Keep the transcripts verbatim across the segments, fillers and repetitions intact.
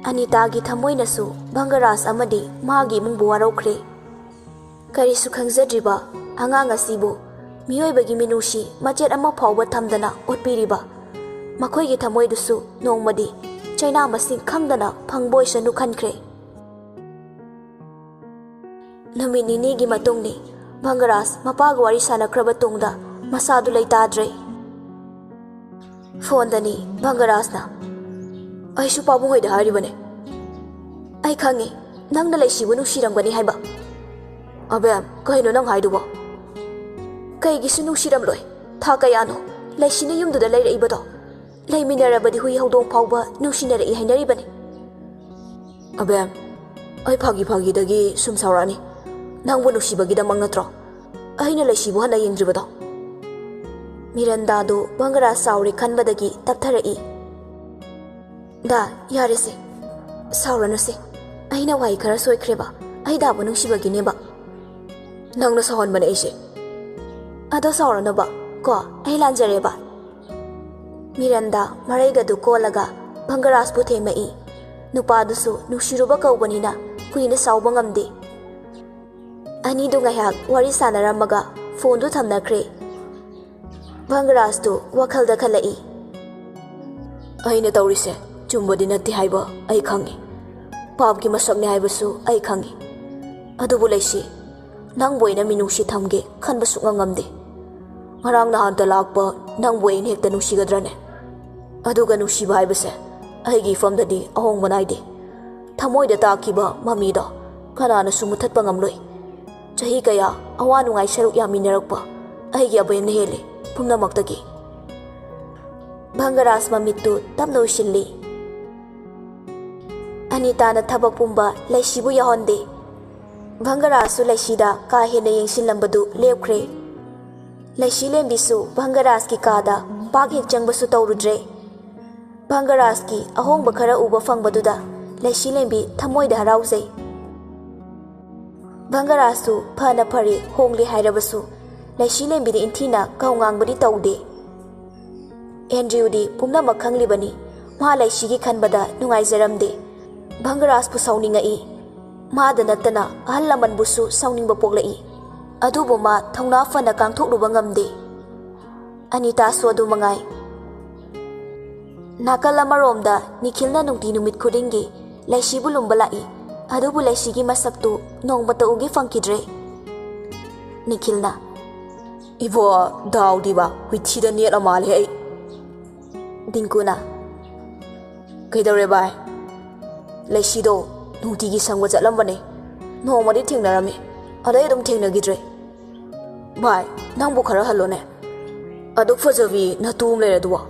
ꯑꯅꯤꯇꯥꯒꯤ ꯊꯃꯣꯏꯅꯁꯨ ꯚꯪꯒꯔꯥꯖ ꯑꯃꯗꯤ ꯃꯥꯒꯤ ꯏꯃꯨꯡꯕꯨ ꯋꯥꯔꯧꯈ꯭ꯔꯦ꯫ ꯀꯔꯤꯁꯨ ꯈꯪꯖꯗ꯭ꯔꯤꯕ ꯑꯉꯥꯡ ꯑꯁꯤꯕꯨ ꯃꯤꯑꯣꯏꯕꯒꯤ ꯃꯤꯅꯨꯡꯁꯤ ꯃꯆꯦꯠ ꯑꯃ ꯐꯥꯎꯕ ꯊꯝꯗꯅ ꯎꯠꯄꯤꯔꯤꯕ ꯃꯈꯣꯏꯒꯤ ꯊꯃꯣꯏꯗꯨꯁꯨ ꯅꯣꯡꯃꯗꯤ ꯆꯩꯅꯥ ꯃꯁꯤꯡ ꯈꯪꯗꯅ ꯐꯪꯕ ꯑꯣꯏꯁꯅꯨ ꯈꯟꯈ꯭ꯔꯦ꯫ ꯅꯨꯃꯤꯠ ꯅꯤꯅꯤꯒꯤ ꯃꯇꯨꯡꯅꯤ ꯚꯪꯒꯔꯥꯖ ꯃꯄꯥꯒ ꯋꯥꯔꯤ ꯁꯥꯟꯅꯈ꯭ꯔꯕ ꯇꯨꯡꯗ ꯃꯁꯥꯗꯨ ꯂꯩꯇꯥꯗ꯭ꯔꯦ꯫ ꯐꯣꯟꯗꯅꯤ ꯚꯪꯒꯔꯥꯖꯅ, "ꯑꯩꯁꯨ ꯄꯥꯕꯨꯡ ꯍꯣꯏꯗ ꯍꯥꯏꯔꯤꯕꯅꯦ꯫ ꯑꯩ ꯈꯪꯉꯤ, ꯅꯪꯅ ꯂꯩꯁꯤꯕꯨ ꯅꯨꯡꯁꯤꯔꯝꯒꯅꯤ ꯍꯥꯏꯕ꯫" "ꯑꯕꯦꯝ, ꯀꯩꯅꯣ ꯅꯪ ꯍꯥꯏꯗꯨꯕꯣ?" "ꯀꯩꯒꯤꯁꯨ ꯅꯨꯡꯁꯤꯔꯝꯂꯣꯏ? ꯊꯥ ꯀꯌꯥꯅꯣ ꯂꯩꯁꯤꯅ ꯌꯨꯝꯗꯨꯗ ꯂꯩꯔꯛꯏꯕꯗꯣ? ꯂꯩꯃꯤꯟꯅꯔꯕꯗꯤ ꯍꯨꯏ ꯍꯧꯗꯣꯡ ꯐꯥꯎꯕ ꯅꯨꯡꯁꯤꯅꯔꯛꯏ ꯍꯥꯏꯅꯔꯤꯕꯅꯤ꯫" "ꯑꯕꯦꯝ, ꯑꯩ ꯐꯥꯒꯤ ꯐꯥꯒꯤꯗꯒꯤ ꯁꯨꯝ ꯁꯥꯎꯔꯛꯑꯅꯤ꯫ ꯅꯪꯕꯨ ꯅꯨꯡꯁꯤꯕꯒꯤꯗꯃꯛ ꯅꯠꯇ꯭ꯔꯣ ꯑꯩꯅ ꯂꯩꯁꯤꯕꯨ ꯍꯟꯅ ꯌꯦꯡꯗ꯭ꯔꯤꯕꯗꯣ?" ꯃꯤꯔꯟꯗꯥꯗꯨ ꯚꯪꯒꯔꯥꯖ ꯆꯥꯎꯔꯦ ꯈꯟꯕꯗꯒꯤ ꯇꯞꯊꯔꯛꯏ꯫ "ꯗꯥ, ꯌꯥꯔꯦꯁꯦ꯫ ꯁꯥꯎꯔꯅꯨꯁꯦ꯫ ꯑꯩꯅ ꯋꯥꯍꯩ ꯈꯔ ꯁꯣꯏꯈ꯭ꯔꯦꯕ꯫ ꯑꯩ ꯗꯥꯕꯨ ꯅꯨꯡꯁꯤꯕꯒꯤꯅꯦꯕ꯫" "ꯅꯪꯅ ꯁꯥꯎꯍꯟꯕꯅꯦ ꯑꯩꯁꯦ꯫" "ꯑꯗꯣ ꯁꯥꯎꯔꯅꯨꯕ ꯀꯣ, ꯑꯩ ꯂꯥꯟꯖꯔꯦꯕ꯫" ꯃꯤꯔꯟꯗꯥ ꯃꯔꯩꯒꯗꯨ ꯀꯣꯜꯂꯒ ꯚꯪꯒꯔꯥꯖꯄꯨ ꯊꯦꯝꯃꯛꯏ꯫ ꯅꯨꯄꯥꯗꯨꯁꯨ ꯅꯨꯡꯁꯤꯔꯨꯕ ꯀꯧꯕꯅꯤꯅ ꯀꯨꯏꯅ ꯁꯥꯎꯕ ꯉꯝꯗꯦ꯫ ꯑꯅꯤꯗꯨ ꯉꯥꯏꯍꯥꯛ ꯋꯥꯔꯤ ꯁꯥꯟꯅꯔꯝꯃꯒ ꯐꯣꯟꯗꯨ ꯊꯝꯅꯈ꯭ꯔꯦ꯫ ꯚꯪꯒꯔꯥꯖꯇꯨ ꯋꯥꯈꯜꯗ ꯈꯜꯂꯛꯏ꯫ "ꯑꯩꯅ ꯇꯧꯔꯤꯁꯦ ꯆꯨꯝꯕꯗꯤ ꯅꯠꯇꯦ ꯍꯥꯏꯕ ꯑꯩ ꯈꯪꯉꯤ꯫ ꯄꯥꯞꯀꯤ ꯃꯁꯛꯅꯤ ꯍꯥꯏꯕꯁꯨ ꯑꯩ ꯈꯪꯉꯤ꯫ ꯑꯗꯨꯕꯨ ꯂꯩꯁꯤ, ꯅꯪꯕꯨ ꯑꯩꯅ ꯃꯤꯅꯨꯡꯁꯤ ꯊꯝꯒꯦ ꯈꯟꯕ ꯁꯨꯛꯉꯝ ꯉꯝꯗꯦ꯫ ꯉꯔꯥꯡ ꯅꯍꯥꯟꯇ ꯂꯥꯛꯄ ꯅꯪꯕꯨ ꯑꯩꯅ ꯍꯦꯛꯇ ꯅꯨꯡꯁꯤꯒꯗ꯭ꯔꯅꯦ? ꯑꯗꯨꯒ ꯅꯨꯡꯁꯤꯕ ꯍꯥꯏꯕꯁꯦ ꯑꯩꯒꯤ ꯏꯐꯝꯗꯗꯤ ꯑꯍꯣꯡꯕ ꯅꯥꯏꯗꯦ꯫ ꯊꯃꯣꯏꯗ ꯇꯥꯈꯤꯕ ꯃꯃꯤꯗꯣ ꯀꯅꯥꯅꯁꯨ ꯃꯨꯊꯠꯄ ꯉꯝꯂꯣꯏ꯫ ꯆꯍꯤ ꯀꯌꯥ ꯑꯋꯥ ꯅꯨꯡꯉꯥꯏ ꯁꯔꯨꯛ ꯌꯥꯃꯤꯟꯅꯔꯛꯄ ꯑꯩꯒꯤ ꯑꯕꯦꯝꯅ ꯍꯦꯜꯂꯤ ꯄꯨꯝꯅꯃꯛꯇꯒꯤ꯫" ꯚꯪꯒꯔꯥꯖ ꯃꯃꯤꯠꯇꯨ ꯇꯞꯅ ꯎꯏꯁꯤꯜꯂꯤ꯫ ꯑꯅꯤꯇꯥꯅ ꯊꯕꯛ ꯄꯨꯝꯕ ꯂꯩꯁꯤꯕꯨ ꯌꯥꯎꯍꯟꯗꯦ꯫ ꯚꯪꯒꯔꯥꯖꯁꯨ ꯂꯩꯁꯤꯗ ꯀꯥ ꯍꯦꯟꯅ ꯌꯦꯡꯁꯤꯜꯂꯝꯕꯗꯨ ꯂꯦꯞꯈ꯭ꯔꯦ꯫ ꯂꯩꯁꯤ ꯂꯦꯝꯕꯤꯁꯨ ꯚꯪꯒꯔꯥꯖꯀꯤ ꯀꯥꯗ ꯄꯥꯛ ꯍꯦꯛ ꯆꯪꯕꯁꯨ ꯇꯧꯔꯨꯗ꯭ꯔꯦ꯫ ꯚꯪꯒꯔꯥꯖꯀꯤ ꯑꯍꯣꯡꯕ ꯈꯔ ꯎꯕ ꯐꯪꯕꯗꯨꯗ ꯂꯩꯁꯤ ꯂꯦꯝꯕꯤ ꯊꯃꯣꯏꯗ ꯍꯔꯥꯎꯖꯩ꯫ ꯚꯪꯒꯔꯥꯖꯁꯨ ꯐꯅ ꯐꯔꯦ ꯍꯣꯡꯂꯦ ꯍꯥꯏꯔꯕꯁꯨ ꯂꯩꯁꯤ ꯂꯦꯝꯕꯤꯗ ꯏꯟꯊꯤꯅ ꯀꯧ ꯉꯥꯡꯕꯗꯤ ꯇꯧꯗꯦ꯫ ꯑꯦꯟꯗ꯭ꯔꯤꯌꯨꯗꯤ ꯄꯨꯝꯅꯃꯛ ꯈꯪꯂꯤꯕꯅꯤ, ꯃꯥ ꯂꯩꯁꯤꯒꯤ ꯈꯟꯕꯗ ꯅꯨꯡꯉꯥꯏꯖꯔꯝꯗꯦ꯫ ꯚꯪꯒꯔꯥꯖꯄꯨ ꯁꯥꯎꯅꯤꯡꯉꯛꯏ꯫ ꯃꯥꯗ ꯅꯠꯇꯅ ꯑꯍꯜ ꯂꯃꯟꯕꯨꯁꯨ ꯁꯥꯎꯅꯤꯡꯕ ꯄꯣꯛꯂꯛꯏ꯫ ꯑꯗꯨꯕꯨ ꯃꯥ ꯊꯧꯅꯥ ꯐꯅ ꯀꯥꯡꯊꯣꯛꯂꯨꯕ ꯉꯝꯗꯦ꯫ ꯑꯅꯤꯇꯥꯁꯨ ꯑꯗꯨ ꯃꯉꯥꯏ꯫ ꯅꯥꯀꯜ ꯑꯃꯔꯣꯝꯗ ꯅꯤꯈꯤꯜꯅ ꯅꯨꯡꯇꯤ ꯅꯨꯃꯤꯠ ꯈꯨꯗꯤꯡꯒꯤ ꯂꯩꯁꯤꯕꯨ ꯂꯨꯝꯕ ꯂꯥꯛꯏ꯫ ꯑꯗꯨꯕꯨ ꯂꯩꯁꯤꯒꯤ ꯃꯁꯛꯇꯨ ꯅꯣꯡꯃꯇ ꯎꯒꯦ ꯐꯪꯈꯤꯗ꯭ꯔꯦ꯫ ꯅꯤꯈꯤꯜꯅ, "ꯏꯕꯣ, ꯗꯥꯎꯗꯤꯕ, ꯍꯨꯏꯊꯤꯗ ꯅꯦꯠꯂ ꯃꯥꯜꯂꯦ ꯑꯩ꯫" ꯗꯤꯡꯀꯨꯅ, "ꯀꯩꯗꯧꯔꯦ ꯚꯥꯏ? ꯂꯩꯁꯤꯗꯣ ꯅꯨꯡꯇꯤꯒꯤ ꯁꯪꯕ ꯆꯠꯂꯝꯕꯅꯦ꯫ ꯅꯣꯡꯃꯗꯤ ꯊꯦꯡꯅꯔꯝꯃꯤ, ꯑꯗꯩ ꯑꯗꯨꯝ ꯊꯦꯡꯅꯈꯤꯗ꯭ꯔꯦ꯫ ꯚꯥꯏ, ꯅꯪꯕꯨ ꯈꯔ ꯍꯜꯂꯣꯅꯦ꯫ ꯑꯗꯨꯛ ꯐꯖꯕꯤ ꯅꯇꯨ ꯑꯃ ꯂꯩꯔꯗꯨꯕꯣ?"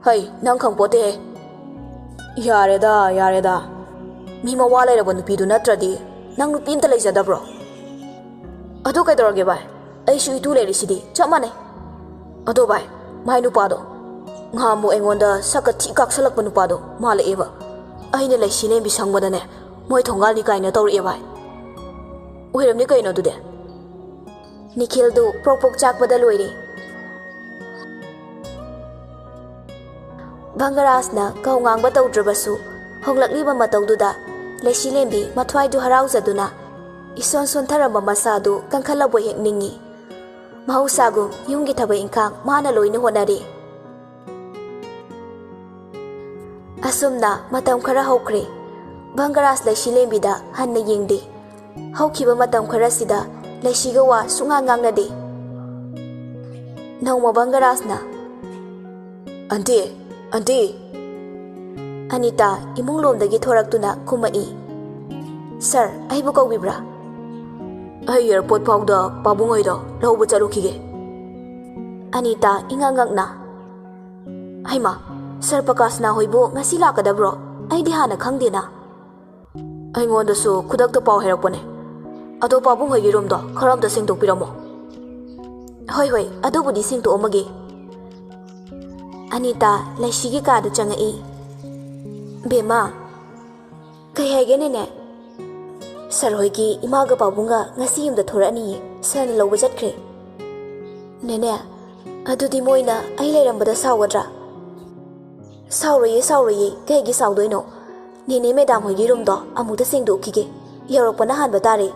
"ꯍꯩ, ꯅꯪ ꯈꯪꯄꯣꯠꯇꯦꯍꯦ꯫" "ꯌꯥꯔꯦꯗ, ꯌꯥꯔꯦꯗ꯫ ꯃꯤ ꯃꯋꯥ ꯂꯩꯔꯕ ꯅꯨꯄꯤꯗꯨ ꯅꯠꯇ꯭ꯔꯗꯤ ꯅꯪ ꯅꯨꯄꯤ ꯑꯝꯇ ꯂꯩꯖꯗꯕ꯭ꯔꯣ?" "ꯑꯗꯨ ꯀꯩꯗꯧꯔꯒꯦ ꯚꯥꯏ? ꯑꯩꯁꯨ ꯏꯇꯨ ꯂꯩꯔꯤꯁꯤꯗꯤ ꯆꯞ ꯃꯥꯟꯅꯩ꯫ ꯑꯗꯣ ꯚꯥꯏ, ꯃꯥꯏ ꯅꯨꯄꯥꯗꯣ, ꯉꯍꯥꯟꯃꯨꯛ ꯑꯩꯉꯣꯟꯗ ꯁꯛꯀ ꯊꯤ ꯀꯥꯛꯁꯜꯂꯛꯄ ꯅꯨꯄꯥꯗꯣ ꯃꯥꯜꯂꯛꯑꯦꯕ꯫ ꯑꯩꯅ ꯂꯩꯁꯤ ꯂꯦꯝꯕꯤ ꯁꯪꯕꯗꯅꯦ, ꯃꯣꯏ ꯊꯣꯡꯒꯥꯜꯅꯤ ꯀꯥꯏꯅ ꯇꯧꯔꯛꯑꯦ ꯚꯥꯏ꯫ ꯑꯣꯏꯔꯝꯅꯤ ꯀꯩꯅꯣ ꯑꯗꯨꯗꯤ?" ꯅꯤꯈꯤꯜꯗꯨ ꯄ꯭ꯔꯣꯛ ꯄ꯭ꯔꯣꯛ ꯆꯥꯛꯄꯗ ꯂꯣꯏꯔꯦ꯫ ꯚꯪꯒꯔꯥꯖꯅ ꯀꯧ ꯉꯥꯡꯕ ꯇꯧꯗ꯭ꯔꯕꯁꯨ, ꯍꯣꯡꯂꯛꯂꯤꯕ ꯃꯇꯧꯗꯨꯗ ꯂꯩꯁꯤꯂꯦꯝꯕꯤ ꯃꯊ꯭ꯋꯥꯏꯗꯨ ꯍꯔꯥꯎꯖꯗꯨꯅ ꯏꯁꯣꯟ ꯁꯣꯟꯊꯔꯝꯕ ꯃꯁꯥꯗꯨ ꯀꯟꯈꯠꯂꯕꯣꯏ ꯍꯦꯛ ꯅꯤꯡꯏ꯫ ꯃꯍꯧꯁꯥꯒꯨꯝ ꯌꯨꯝꯒꯤ ꯊꯕꯛ ꯏꯪꯈꯥꯡ ꯃꯥꯅ ꯂꯣꯏꯅ ꯍꯣꯠꯅꯔꯦ꯫ ꯑꯁꯨꯝꯅ ꯃꯇꯝ ꯈꯔ ꯍꯧꯈ꯭ꯔꯦ꯫ ꯚꯪꯒꯔꯥꯖ ꯂꯩꯁꯤꯂꯦꯝꯕꯤꯗ ꯍꯟꯅ ꯌꯦꯡꯗꯦ꯫ ꯍꯧꯈꯤꯕ ꯃꯇꯝ ꯈꯔꯁꯤꯗ ꯂꯩꯁꯤꯒ ꯋꯥ ꯁꯨꯡꯉꯥꯡ ꯉꯥꯡꯅꯗꯦ꯫ ꯅꯣꯡꯃ ꯚꯪꯒꯔꯥꯖꯅ, "ꯑꯟꯇꯤ, ꯑꯟꯇꯤ!" ꯑꯅꯤꯇꯥ ꯏꯃꯨꯡ ꯂꯣꯝꯗꯒꯤ ꯊꯣꯔꯛꯇꯨꯅ ꯈꯨꯝꯃꯛꯏ꯫ "ꯁꯔ, ꯑꯩꯕꯨ ꯀꯧꯕꯤꯕ꯭ꯔꯥ?" "ꯑꯩ ꯑꯦꯌꯥꯔꯄꯣꯔꯠ ꯐꯥꯎꯗ ꯄꯥꯕꯨꯡ ꯍꯣꯏꯗꯣ ꯂꯧꯕ ꯆꯠꯂꯨꯈꯤꯒꯦ꯫" ꯑꯅꯤꯇꯥ ꯏꯉꯛ ꯉꯛꯅ, "ꯍꯩꯃꯥ, ꯁꯔ ꯄ꯭ꯔꯀꯥꯁꯅꯥ ꯍꯣꯏꯕꯨ ꯉꯁꯤ ꯂꯥꯛꯀꯗꯕ꯭ꯔꯣ? ꯑꯩꯗꯤ ꯍꯥꯟꯅ ꯈꯪꯗꯦꯅ꯫" "ꯑꯩꯉꯣꯟꯗꯁꯨ ꯈꯨꯗꯛꯇ ꯄꯥꯎ ꯍꯥꯏꯔꯛꯄꯅꯦ꯫ ꯑꯗꯣ ꯄꯥꯕꯨꯡ ꯍꯣꯏꯒꯤ ꯔꯨꯝꯗꯣ ꯈꯔ ꯑꯝꯇ ꯁꯦꯡꯗꯣꯛꯄꯤꯔꯝꯃꯣ꯫" "ꯍꯣꯏ, ꯍꯣꯏ, ꯑꯗꯨꯕꯨꯗꯤ ꯁꯦꯡꯗꯣꯛꯑꯝꯃꯒꯦ꯫" ꯑꯅꯤꯇꯥ ꯂꯩꯁꯤꯒꯤ ꯀꯥꯗ ꯆꯪꯉꯛꯏ꯫ "ꯕꯦꯝꯃ꯫" "ꯀꯩ ꯍꯥꯏꯒꯦ, ꯅꯦꯅꯦ?" "ꯁꯔ ꯍꯣꯏꯒꯤ ꯏꯃꯥꯒ ꯄꯥꯕꯨꯡꯒ ꯉꯁꯤ ꯌꯨꯝꯗ ꯊꯣꯔꯛꯑꯅꯤꯌꯦ꯫ ꯁꯔꯅ ꯂꯧꯕ ꯆꯠꯈ꯭ꯔꯦ꯫" "ꯅꯦꯅꯦ, ꯑꯗꯨꯗꯤ ꯃꯣꯏꯅ ꯑꯩ ꯂꯩꯔꯝꯕꯗ ꯁꯥꯎꯒꯗ꯭ꯔꯥ?" "ꯁꯥꯎꯔꯣꯏꯌꯦ, ꯁꯥꯎꯔꯣꯏꯌꯦ꯫ ꯀꯩꯒꯤ ꯁꯥꯎꯗꯣꯏꯅꯣ? "ꯅꯦꯅꯦ, ꯃꯦꯗꯥꯝ ꯍꯣꯏꯒꯤ ꯔꯨꯝꯗꯣ ꯑꯃꯨꯛꯇ ꯁꯦꯡꯗꯣꯛꯈꯤꯒꯦ꯫ ꯌꯧꯔꯛꯄꯅ ꯍꯥꯟꯕ ꯇꯥꯔꯦ꯫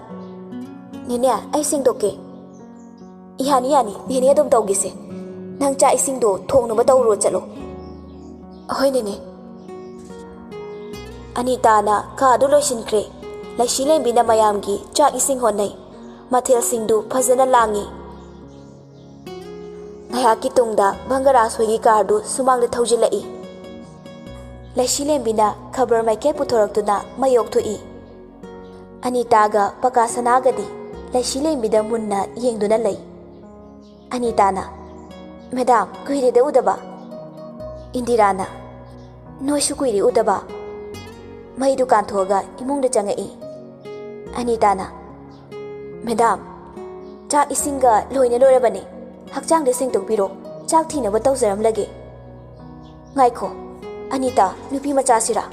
ꯅꯦꯅꯦ, ꯑꯩ ꯁꯦꯡꯗꯣꯛꯀꯦ꯫" "ꯌꯥꯅꯤ, ꯌꯥꯅꯤ, ꯅꯦꯅꯦ ꯑꯗꯨꯝ ꯇꯧꯒꯦꯁꯦ꯫ ꯅꯪ ꯆꯥꯛ ꯏꯁꯤꯡꯗꯣ ꯊꯣꯡꯅꯕ ꯇꯧꯔꯨꯔꯣ ꯆꯠꯂꯣ꯫" "ꯍꯣꯏ, ꯅꯦꯅꯦ꯫" ꯑꯅꯤꯇꯥꯅ ꯀꯥꯗꯨ ꯂꯣꯏꯁꯤꯟꯈ꯭ꯔꯦ꯫ ꯂꯩꯁꯤꯂꯦꯝꯕꯤꯅ ꯃꯌꯥꯝꯒꯤ ꯆꯥꯛ ꯏꯁꯤꯡ ꯍꯣꯠꯅꯩ꯫ ꯃꯊꯦꯜꯁꯤꯡꯗꯨ ꯐꯖꯅ ꯂꯥꯡꯉꯤ꯫ ꯉꯥꯏꯍꯥꯛꯀꯤ ꯇꯨꯡꯗ ꯚꯪꯒꯔꯥꯖ ꯍꯣꯏꯒꯤ ꯀꯥꯔꯗꯨ ꯁꯨꯃꯥꯡꯗ ꯊꯧꯖꯤꯜꯂꯛꯏ꯫ ꯂꯩꯁꯤꯂꯦꯝꯕꯤꯅ ꯈꯕꯔ ꯃꯥꯏꯀꯩ ꯄꯨꯊꯣꯔꯛꯇꯨꯅ ꯃꯌꯣꯛ ꯊꯣꯛꯏ꯫ ꯑꯅꯤꯇꯥꯒ ꯄꯀꯥ ꯁꯅꯥꯒꯗꯤ ꯂꯩꯁꯤꯂꯦꯝꯕꯤꯗ ꯃꯨꯟꯅ ꯌꯦꯡꯗꯨꯅ ꯂꯩ꯫ ꯑꯅꯤꯇꯥꯅ, "ꯃꯦꯗꯥꯝ, ꯀꯨꯏꯔꯦꯗ ꯎꯗꯕ꯫" ꯏꯟꯗꯤꯔꯥꯅ, "ꯅꯣꯏꯁꯨ ꯀꯨꯏꯔꯦ ꯎꯗꯕ꯫" ꯃꯩꯗꯨ ꯀꯥꯟꯊꯣꯛꯑꯒ ꯏꯃꯨꯡꯗ ꯆꯪꯉꯛꯏ꯫ ꯑꯅꯤꯇꯥꯅ, "ꯃꯦꯗꯥꯝ, ꯆꯥꯛ ꯏꯁꯤꯡꯒ ꯂꯣꯏꯅ ꯂꯣꯏꯔꯕꯅꯦ꯫ ꯍꯛꯆꯥꯡꯗ ꯁꯦꯡꯗꯣꯛꯄꯤꯔꯣ꯫ ꯆꯥꯛ ꯊꯤꯅꯕ ꯇꯧꯖꯔꯝꯂꯒꯦ꯫" "ꯉꯥꯏꯈꯣ, ꯑꯅꯤꯇꯥ, ꯅꯨꯄꯤ ꯃꯆꯥꯁꯤꯔꯥ?"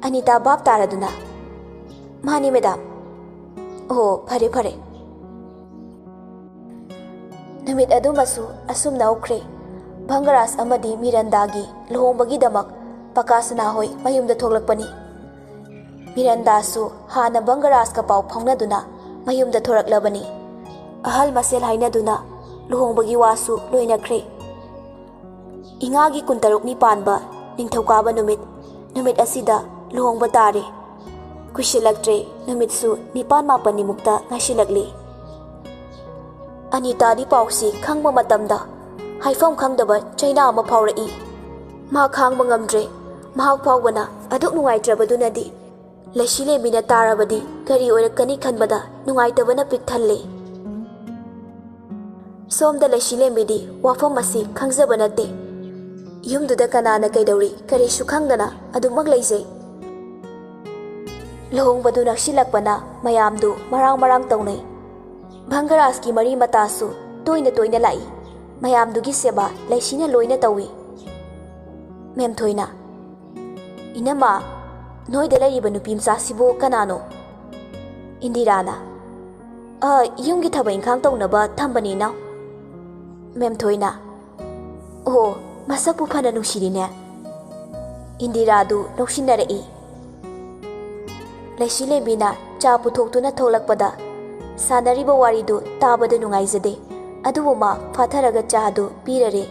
ꯑꯅꯤꯇꯥ ꯚꯥꯞ ꯇꯥꯔꯗꯨꯅ, "ꯃꯥꯅꯤ, ꯃꯦꯗꯥꯝ꯫" "ꯑꯣ, ꯐꯔꯦ, ꯐꯔꯦ꯫" ꯅꯨꯃꯤꯠ ꯑꯗꯨꯃꯁꯨ ꯑꯁꯨꯝꯅ ꯍꯧꯈ꯭ꯔꯦ꯫ ꯚꯪꯒꯔꯥꯖ ꯑꯃꯗꯤ ꯃꯤꯔꯟꯗꯥꯒꯤ ꯂꯨꯍꯣꯡꯕꯒꯤꯗꯃꯛ ꯄꯀꯥꯁꯅꯥ ꯍꯣꯏ ꯃꯌꯨꯝꯗ ꯊꯣꯛꯂꯛꯄꯅꯤ꯫ ꯃꯤꯔꯟꯗꯥꯁꯨ ꯍꯥꯟꯅ ꯚꯪꯒꯔꯥꯖꯀ ꯄꯥꯎ ꯐꯥꯎꯅꯗꯨꯅ ꯃꯌꯨꯝꯗ ꯊꯣꯔꯛꯂꯕꯅꯤ꯫ ꯑꯍꯜ ꯃꯁꯦꯜ ꯍꯥꯏꯅꯗꯨꯅ ꯂꯨꯍꯣꯡꯕꯒꯤ ꯋꯥꯁꯨ ꯂꯣꯏꯅꯈ꯭ꯔꯦ꯫ ꯏꯉꯥꯒꯤ ꯀꯨꯟꯇꯔꯨꯛꯅꯤ ꯄꯥꯟꯕ ꯅꯤꯡꯊꯧꯀꯥꯕ ꯅꯨꯃꯤꯠ, ꯅꯨꯃꯤꯠ ꯑꯁꯤꯗ ꯂꯨꯍꯣꯡꯕ ꯇꯥꯔꯦ꯫ ꯀꯨꯏꯁꯤꯜꯂꯛꯇ꯭ꯔꯦ, ꯅꯨꯃꯤꯠꯁꯨ ꯅꯤꯄꯥꯟ ꯃꯥꯄꯟꯅꯤꯃꯨꯛꯇ ꯉꯥꯏꯁꯤꯜꯂꯛꯂꯦ꯫ ꯑꯅꯤꯇꯥꯗꯤ ꯄꯥꯎꯁꯤ ꯈꯪꯕ ꯃꯇꯝꯗ ꯍꯥꯏꯐꯝ ꯈꯪꯗꯕ ꯆꯩꯅꯥ ꯑꯃ ꯐꯥꯎꯔꯛꯏ꯫ ꯃꯥ ꯈꯥꯡꯕ ꯉꯝꯗ꯭ꯔꯦ꯫ ꯃꯍꯥꯛ ꯐꯥꯎꯕꯅ ꯑꯗꯨꯛ ꯅꯨꯡꯉꯥꯏꯇ꯭ꯔꯕꯗꯨꯅꯗꯤ ꯂꯩꯁꯤꯂꯦꯝꯕꯤꯅ ꯇꯥꯔꯕꯗꯤ ꯀꯔꯤ ꯑꯣꯏꯔꯛꯀꯅꯤ ꯈꯟꯕꯗ ꯅꯨꯡꯉꯥꯏꯇꯕꯅ ꯄꯤꯛ ꯊꯜꯂꯦ꯫ ꯁꯣꯝꯗ ꯂꯩꯁꯤꯂꯦꯝꯕꯤꯗꯤ ꯋꯥꯐꯝ ꯑꯁꯤ ꯈꯪꯖꯕ ꯅꯠꯇꯦ꯫ ꯌꯨꯝꯗꯨꯗ ꯀꯅꯥꯅ ꯀꯩꯗꯧꯔꯤ ꯀꯔꯤꯁꯨ ꯈꯪꯗꯅ ꯑꯗꯨꯃꯛ ꯂꯩꯖꯩ꯫ ꯂꯨꯍꯣꯡꯕꯗꯨ ꯅꯛꯁꯤꯜꯂꯛꯄꯅ ꯃꯌꯥꯝꯗꯨ ꯃꯔꯥꯡ ꯃꯔꯥꯡ ꯇꯧꯅꯩ꯫ ꯚꯪꯒꯔꯥꯖꯀꯤ ꯃꯔꯤ ꯃꯇꯥꯁꯨ ꯇꯣꯏꯅ ꯇꯣꯏꯅ ꯂꯥꯛꯏ꯫ ꯃꯌꯥꯝꯗꯨꯒꯤ ꯁꯦꯕꯥ ꯂꯩꯁꯤꯅ ꯂꯣꯏꯅ ꯇꯧꯏ꯫ ꯃꯦꯝꯊꯣꯏꯅ, "ꯏꯅꯝꯃ, ꯅꯣꯏꯗ ꯂꯩꯔꯤꯕ ꯅꯨꯄꯤ ꯃꯆꯥꯁꯤꯕꯨ ꯀꯅꯥꯅꯣ?" ꯏꯟꯗꯤꯔꯥꯅ, "ꯑ, ꯌꯨꯝꯒꯤ ꯊꯕꯛ ꯏꯪꯈꯥꯡ ꯇꯧꯅꯕ ꯊꯝꯕꯅꯤ, ꯏꯅꯥꯎ꯫" ꯃꯦꯝꯊꯣꯏꯅ, "ꯑꯣ, ꯃꯁꯛꯄꯨ ꯐꯅ ꯅꯨꯡꯁꯤꯔꯤꯅꯦ꯫" ꯏꯟꯗꯤꯔꯥꯗꯨ ꯅꯣꯛꯁꯤꯟꯅꯔꯛꯏ꯫ ꯂꯩꯁꯤꯂꯦꯝꯕꯤꯅ ꯆꯥ ꯄꯨꯊꯣꯛꯇꯨꯅ ꯊꯣꯛꯂꯛꯄꯗ ꯁꯥꯟꯅꯔꯤꯕ ꯋꯥꯔꯤꯗꯨ ꯇꯥꯕꯗ ꯅꯨꯡꯉꯥꯏꯖꯗꯦ, ꯑꯗꯨꯕꯨ ꯃꯥ ꯐꯥꯊꯔꯒ ꯆꯥꯗꯨ ꯄꯤꯔꯔꯦ꯫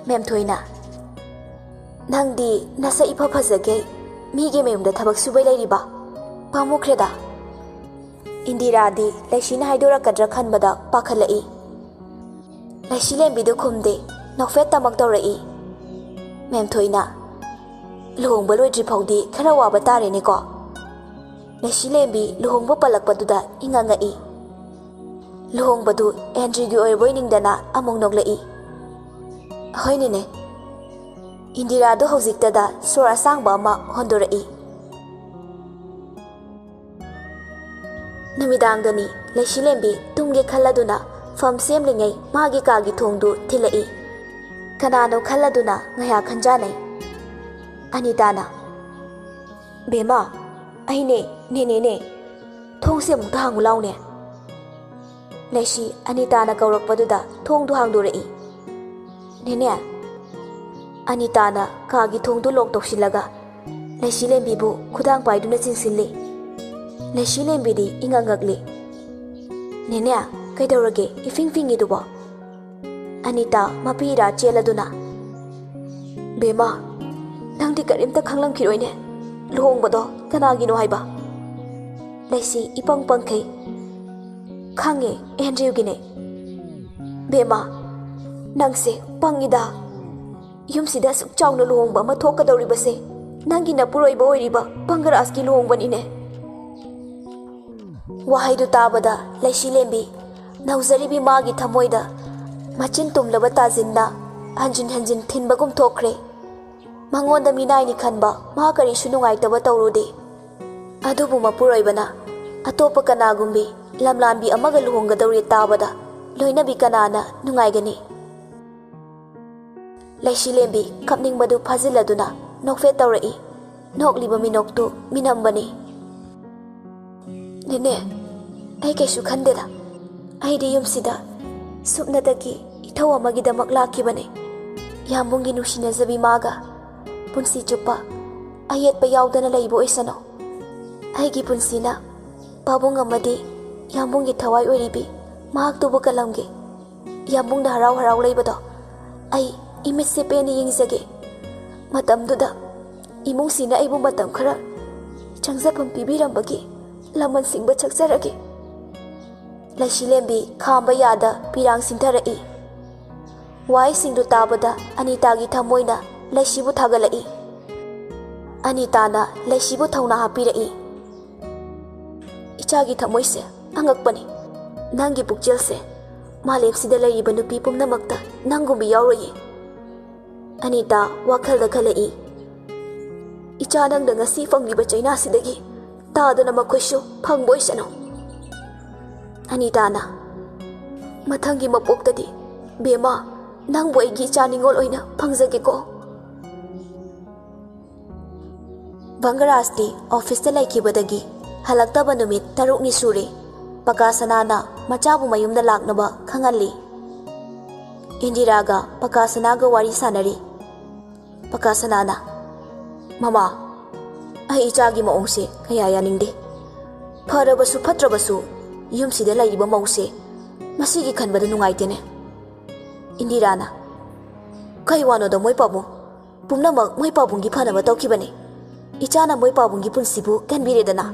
ꯃꯦꯝꯊꯣꯏꯅ, "ꯅꯪꯗꯤ ꯅꯁꯛ ꯏꯐ ꯐꯖꯒꯩ ꯃꯤꯒꯤ ꯃꯌꯨꯝꯗ ꯊꯕꯛ ꯁꯨꯕꯩ ꯂꯩꯔꯤꯕ? ꯄꯥꯝꯃꯨꯈ꯭ꯔꯦꯗ!" ꯏꯟꯗꯤꯔꯥꯗꯤ ꯂꯩꯁꯤꯅ ꯍꯥꯏꯗꯣꯔꯛꯀꯗ꯭ꯔꯥ ꯈꯟꯕꯗ ꯄꯥꯈꯠꯂꯛꯏ꯫ ꯂꯩꯁꯤꯂꯦꯝꯕꯤꯗꯨ ꯈꯨꯝꯗꯦ, ꯅꯣꯛꯐꯦꯠꯇꯃꯛ ꯇꯧꯔꯛꯏ꯫ ꯃꯦꯝꯊꯣꯏꯅ, "ꯂꯨꯍꯣꯡꯕ ꯂꯣꯏꯗ꯭ꯔꯤ ꯐꯥꯎꯗꯤ ꯈꯔ ꯋꯥꯕ ꯇꯥꯔꯦꯅꯦꯀꯣ?" ꯂꯩꯁꯤꯂꯦꯝꯕꯤ ꯂꯨꯍꯣꯡꯕ ꯄꯜꯂꯛꯄꯗꯨꯗ ꯏꯉꯛ ꯉꯛꯏ꯫ ꯂꯨꯍꯣꯡꯕꯗꯨ ꯑꯦꯟꯗ꯭ꯔꯤꯒꯤ ꯑꯣꯏꯔꯕꯣꯏ ꯅꯤꯡꯗꯅ ꯑꯃꯨꯛ ꯅꯣꯛꯂꯛꯏ꯫ "ꯍꯣꯏꯅꯦꯅꯦ꯫" ꯏꯟꯗꯤꯔꯥꯗꯨ ꯍꯧꯖꯤꯛꯇꯗ ꯁꯣꯔ ꯑꯁꯥꯡꯕ ꯑꯃ ꯍꯣꯟꯗꯣꯔꯛꯏ꯫ ꯅꯨꯃꯤꯗꯥꯡꯗꯅꯤ꯫ ꯂꯩꯁꯤꯂꯦꯝꯕꯤ ꯇꯨꯝꯒꯦ ꯈꯜꯂꯗꯨꯅ ꯐꯝ ꯁꯦꯝꯂꯤꯉꯩ ꯃꯥꯒꯤ ꯀꯥꯒꯤ ꯊꯣꯡꯗꯨ ꯊꯤꯜꯂꯛꯏ꯫ ꯀꯅꯥꯅꯣ ꯈꯜꯂꯗꯨꯅ ꯉꯥꯏꯍꯥꯛ ꯈꯟꯖꯥꯅꯩ꯫ ꯑꯅꯤꯇꯥꯅ, "ꯕꯦꯝꯃ, ꯑꯩꯅꯦ, ꯅꯦꯅꯦꯅꯦ꯫ ꯊꯣꯡꯁꯦ ꯑꯃꯨꯛꯇ ꯍꯥꯡꯉꯨ ꯂꯥꯎꯅꯦ꯫" ꯂꯩꯁꯤ ꯑꯅꯤꯇꯥꯅ ꯀꯧꯔꯛꯄꯗꯨꯗ ꯊꯣꯡꯗꯨ ꯍꯥꯡꯗꯣꯔꯛꯏ꯫ "ꯅꯦꯅꯦ!" ꯑꯅꯤꯇꯥꯅ ꯀꯥꯒꯤ ꯊꯣꯡꯗꯨ ꯂꯣꯛ ꯇꯧꯁꯤꯜꯂꯒ ꯂꯩꯁꯤꯂꯦꯝꯕꯤꯕꯨ ꯈꯨꯗꯥꯡ ꯄꯥꯏꯗꯨꯅ ꯆꯤꯡꯁꯤꯜꯂꯤ꯫ ꯂꯩꯁꯤꯂꯦꯝꯕꯤꯗꯤ ꯏꯉꯛ ꯉꯛꯂꯤ꯫ "ꯅꯦꯅꯦ, ꯀꯩꯗꯧꯔꯒꯦ ꯏꯐꯤꯡ ꯐꯤꯡꯉꯤꯗꯨꯕꯣ?" ꯑꯅꯤꯇꯥ ꯃꯄꯤ ꯏꯔꯥ ꯆꯦꯜꯂꯗꯨꯅ, "ꯕꯦꯝꯃ, ꯅꯪꯗꯤ ꯀꯔꯤꯝꯇ ꯈꯪꯂꯝꯈꯤꯔꯣꯏꯅꯦ꯫ ꯂꯨꯍꯣꯡꯕꯗꯣ ꯀꯅꯥꯒꯤꯅꯣ ꯍꯥꯏꯕ?" ꯂꯩꯁꯤ ꯏꯄꯪ ꯄꯪꯈꯩ, "ꯈꯪꯉꯦ, ꯑꯦꯟꯗ꯭ꯔꯤꯌꯨꯒꯤꯅꯦ꯫" "ꯕꯦꯝꯃ, ꯅꯪꯁꯦ ꯄꯪꯉꯤꯗ꯫ ꯌꯨꯝꯁꯤꯗ ꯑꯁꯨꯛ ꯆꯥꯎꯅ ꯂꯨꯍꯣꯡꯕ ꯑꯃ ꯊꯣꯛꯀꯗꯧꯔꯤꯕꯁꯦ ꯅꯪꯒꯤ ꯅꯄꯨꯔꯣꯏꯕ ꯑꯣꯏꯔꯤꯕ ꯄꯪꯒꯔꯥꯖꯀꯤ ꯂꯨꯍꯣꯡꯕꯅꯤꯅꯦ꯫" ꯋꯥꯍꯩꯗꯨ ꯇꯥꯕꯗ ꯂꯩꯁꯤꯂꯦꯝꯕꯤ ꯅꯧꯖꯔꯤꯕꯤ ꯃꯥꯒꯤ ꯊꯃꯣꯏꯗ ꯃꯆꯤꯟ ꯇꯨꯝꯂꯕ ꯇꯥꯖꯤꯟꯅ ꯍꯟꯖꯤꯟ ꯍꯟꯖꯤꯟ ꯊꯤꯟꯕꯒꯨꯝ ꯊꯣꯛꯈ꯭ꯔꯦ꯫ ꯃꯉꯣꯟꯗ ꯃꯤꯅꯥꯏꯅꯤ ꯈꯟꯕ ꯃꯥ ꯀꯔꯤꯁꯨ ꯅꯨꯡꯉꯥꯏꯇꯕ ꯇꯧꯔꯨꯗꯦ꯫ ꯑꯗꯨꯕꯨ ꯃꯄꯨꯔꯣꯏꯕꯅ ꯑꯇꯣꯞꯄ ꯀꯅꯥꯒꯨꯝꯕꯤ ꯂꯝꯂꯥꯟꯕꯤ ꯑꯃꯒ ꯂꯨꯍꯣꯡꯒꯗꯧꯔꯦ ꯇꯥꯕꯗ ꯂꯣꯏꯅꯕꯤ ꯀꯅꯥꯅ ꯅꯨꯡꯉꯥꯏꯒꯅꯤ? ꯂꯩꯁꯤꯂꯦꯝꯕꯤ ꯀꯞꯅꯤꯡꯕꯗꯨ ꯐꯥꯖꯤꯜꯂꯗꯨꯅ ꯅꯣꯛꯐꯦꯠ ꯇꯧꯔꯛꯏ꯫ ꯅꯣꯛꯂꯤꯕ ꯃꯤꯅꯣꯛꯇꯨ ꯃꯤꯅꯝꯕꯅꯤ꯫ "ꯅꯦꯅꯦ, ꯑꯩ ꯀꯩꯁꯨ ꯈꯟꯗꯦꯗ꯫ ꯑꯩꯗꯤ ꯌꯨꯝꯁꯤꯗ ꯁꯨꯞꯅꯇꯒꯤ ꯏꯊꯧ ꯑꯃꯒꯤꯗꯃꯛ ꯂꯥꯛꯈꯤꯕꯅꯦ꯫ ꯌꯥꯝꯕꯨꯡꯒꯤ ꯅꯨꯡꯁꯤꯅꯖꯕꯤ ꯃꯥꯒ ꯄꯨꯟꯁꯤ ꯆꯨꯞꯄ ꯑꯌꯦꯠꯄ ꯌꯥꯎꯗꯅ ꯂꯩꯕ ꯑꯣꯏꯁꯅꯨ꯫ ꯑꯩꯒꯤ ꯄꯨꯟꯁꯤꯅ ꯄꯥꯕꯨꯡ ꯑꯃꯗꯤ ꯌꯥꯝꯕꯨꯡꯒꯤ ꯊꯋꯥꯏ ꯑꯣꯏꯔꯤꯕꯤ ꯃꯍꯥꯛꯇꯨꯕꯨ ꯀꯜꯂꯝꯒꯦ꯫ ꯌꯥꯝꯕꯨꯡꯅ ꯍꯔꯥꯎ ꯍꯔꯥꯎ ꯂꯩꯕꯗꯣ ꯑꯩ ꯏꯃꯤꯠꯁꯦ ꯄꯦꯟꯅ ꯌꯦꯡꯖꯒꯦ꯫ ꯃꯇꯝꯗꯨꯗ ꯏꯃꯨꯡꯁꯤꯅ ꯑꯩꯕꯨ ꯃꯇꯝ ꯈꯔ ꯆꯪꯖꯐꯝ ꯄꯤꯕꯤꯔꯝꯕꯒꯤ ꯂꯃꯟ ꯁꯤꯡꯕ ꯆꯠꯆꯔꯒꯦ꯫ ꯂꯩꯁꯤꯂꯦꯝꯕꯤ ꯈꯥꯝꯕ ꯌꯥꯗ ꯄꯤꯔꯥꯡ ꯁꯤꯟꯊꯔꯛꯏ꯫ ꯋꯥꯍꯩꯁꯤꯡꯗꯨ ꯇꯥꯕꯗ ꯑꯅꯤꯇꯥꯒꯤ ꯊꯃꯣꯏꯅ ꯂꯩꯁꯤꯕꯨ ꯊꯥꯒꯠꯂꯛꯏ꯫ ꯑꯅꯤꯇꯥꯅ ꯂꯩꯁꯤꯕꯨ ꯊꯧꯅꯥ ꯍꯥꯞꯄꯤꯔꯛꯏ꯫ "ꯏꯆꯥꯒꯤ ꯊꯃꯣꯏꯁꯦ ꯑꯉꯛꯄꯅꯤ꯫ ꯅꯪꯒꯤ ꯄꯨꯛꯆꯦꯜꯁꯦ ꯃꯥꯂꯦꯝꯁꯤꯗ ꯂꯩꯔꯤꯕ ꯅꯨꯄꯤ ꯄꯨꯝꯅꯃꯛꯇ ꯅꯪꯒꯨꯝꯕꯤ ꯌꯥꯎꯔꯣꯏꯌꯦ꯫" ꯑꯅꯤꯇꯥ ꯋꯥꯈꯜꯗ ꯈꯜꯂꯛꯏ꯫ "ꯏꯆꯥ ꯅꯪꯅ ꯉꯁꯤ ꯐꯪꯂꯤꯕ ꯆꯩꯅꯥꯁꯤꯗꯒꯤ ꯇꯥꯗꯅ ꯃꯈꯣꯏꯁꯨ ꯐꯪꯕ ꯑꯣꯏꯁꯅꯨ꯫" ꯑꯅꯤꯇꯥꯅ, "ꯃꯊꯪꯒꯤ ꯃꯄꯣꯛꯇꯗꯤ ꯕꯦꯝꯃ, ꯅꯪꯕꯨ ꯑꯩꯒꯤ ꯏꯆꯥ ꯅꯤꯉꯣꯜ ꯑꯣꯏꯅ ꯐꯪꯖꯒꯦꯀꯣ꯫" ꯕꯪꯒꯔꯥꯖꯇꯤ ꯑꯣꯐꯤꯁꯇ ꯂꯩꯈꯤꯕꯗꯒꯤ ꯍꯜꯂꯛꯇꯕ ꯅꯨꯃꯤꯠ ꯇꯔꯨꯛꯅꯤ ꯁꯨꯔꯦ꯫ ꯄꯀꯥ ꯁꯅꯥꯅ ꯃꯆꯥꯕꯨ ꯃꯌꯨꯝꯗ ꯂꯥꯛꯅꯕ ꯈꯪꯍꯜꯂꯤ꯫ ꯏꯟꯗꯤꯔꯥꯒ ꯄꯀꯥ ꯁꯅꯥꯒ ꯋꯥꯔꯤ ꯁꯥꯟꯅꯔꯤ꯫ ꯄꯀꯥ ꯁꯅꯥꯅ, "ꯃꯃꯥ, ꯑꯩ ꯏꯆꯥꯒꯤ ꯃꯑꯣꯡꯁꯦ ꯀꯌꯥ ꯌꯥꯅꯤꯡꯗꯦ꯫ ꯐꯔꯕꯁꯨ ꯐꯠꯇ꯭ꯔꯕꯁꯨ ꯌꯨꯝꯁꯤꯗ ꯂꯩꯔꯤꯕ ꯃꯧꯁꯦ ꯃꯁꯤꯒꯤ ꯈꯟꯕꯗ ꯅꯨꯡꯉꯥꯏꯇꯦꯅꯦ꯫" ꯏꯟꯗꯤꯔꯥꯅ, "ꯀꯩ ꯋꯥꯅꯣꯗ ꯃꯣꯏ ꯄꯥꯕꯨꯡ? ꯄꯨꯝꯅꯃꯛ ꯃꯣꯏ ꯄꯥꯕꯨꯡꯒꯤ ꯐꯅꯕ ꯇꯧꯈꯤꯕꯅꯤ꯫ ꯏꯆꯥꯅ ꯃꯣꯏ ꯄꯥꯕꯨꯡꯒꯤ ꯄꯨꯟꯁꯤꯕꯨ ꯀꯟꯕꯤꯔꯦꯗꯅ,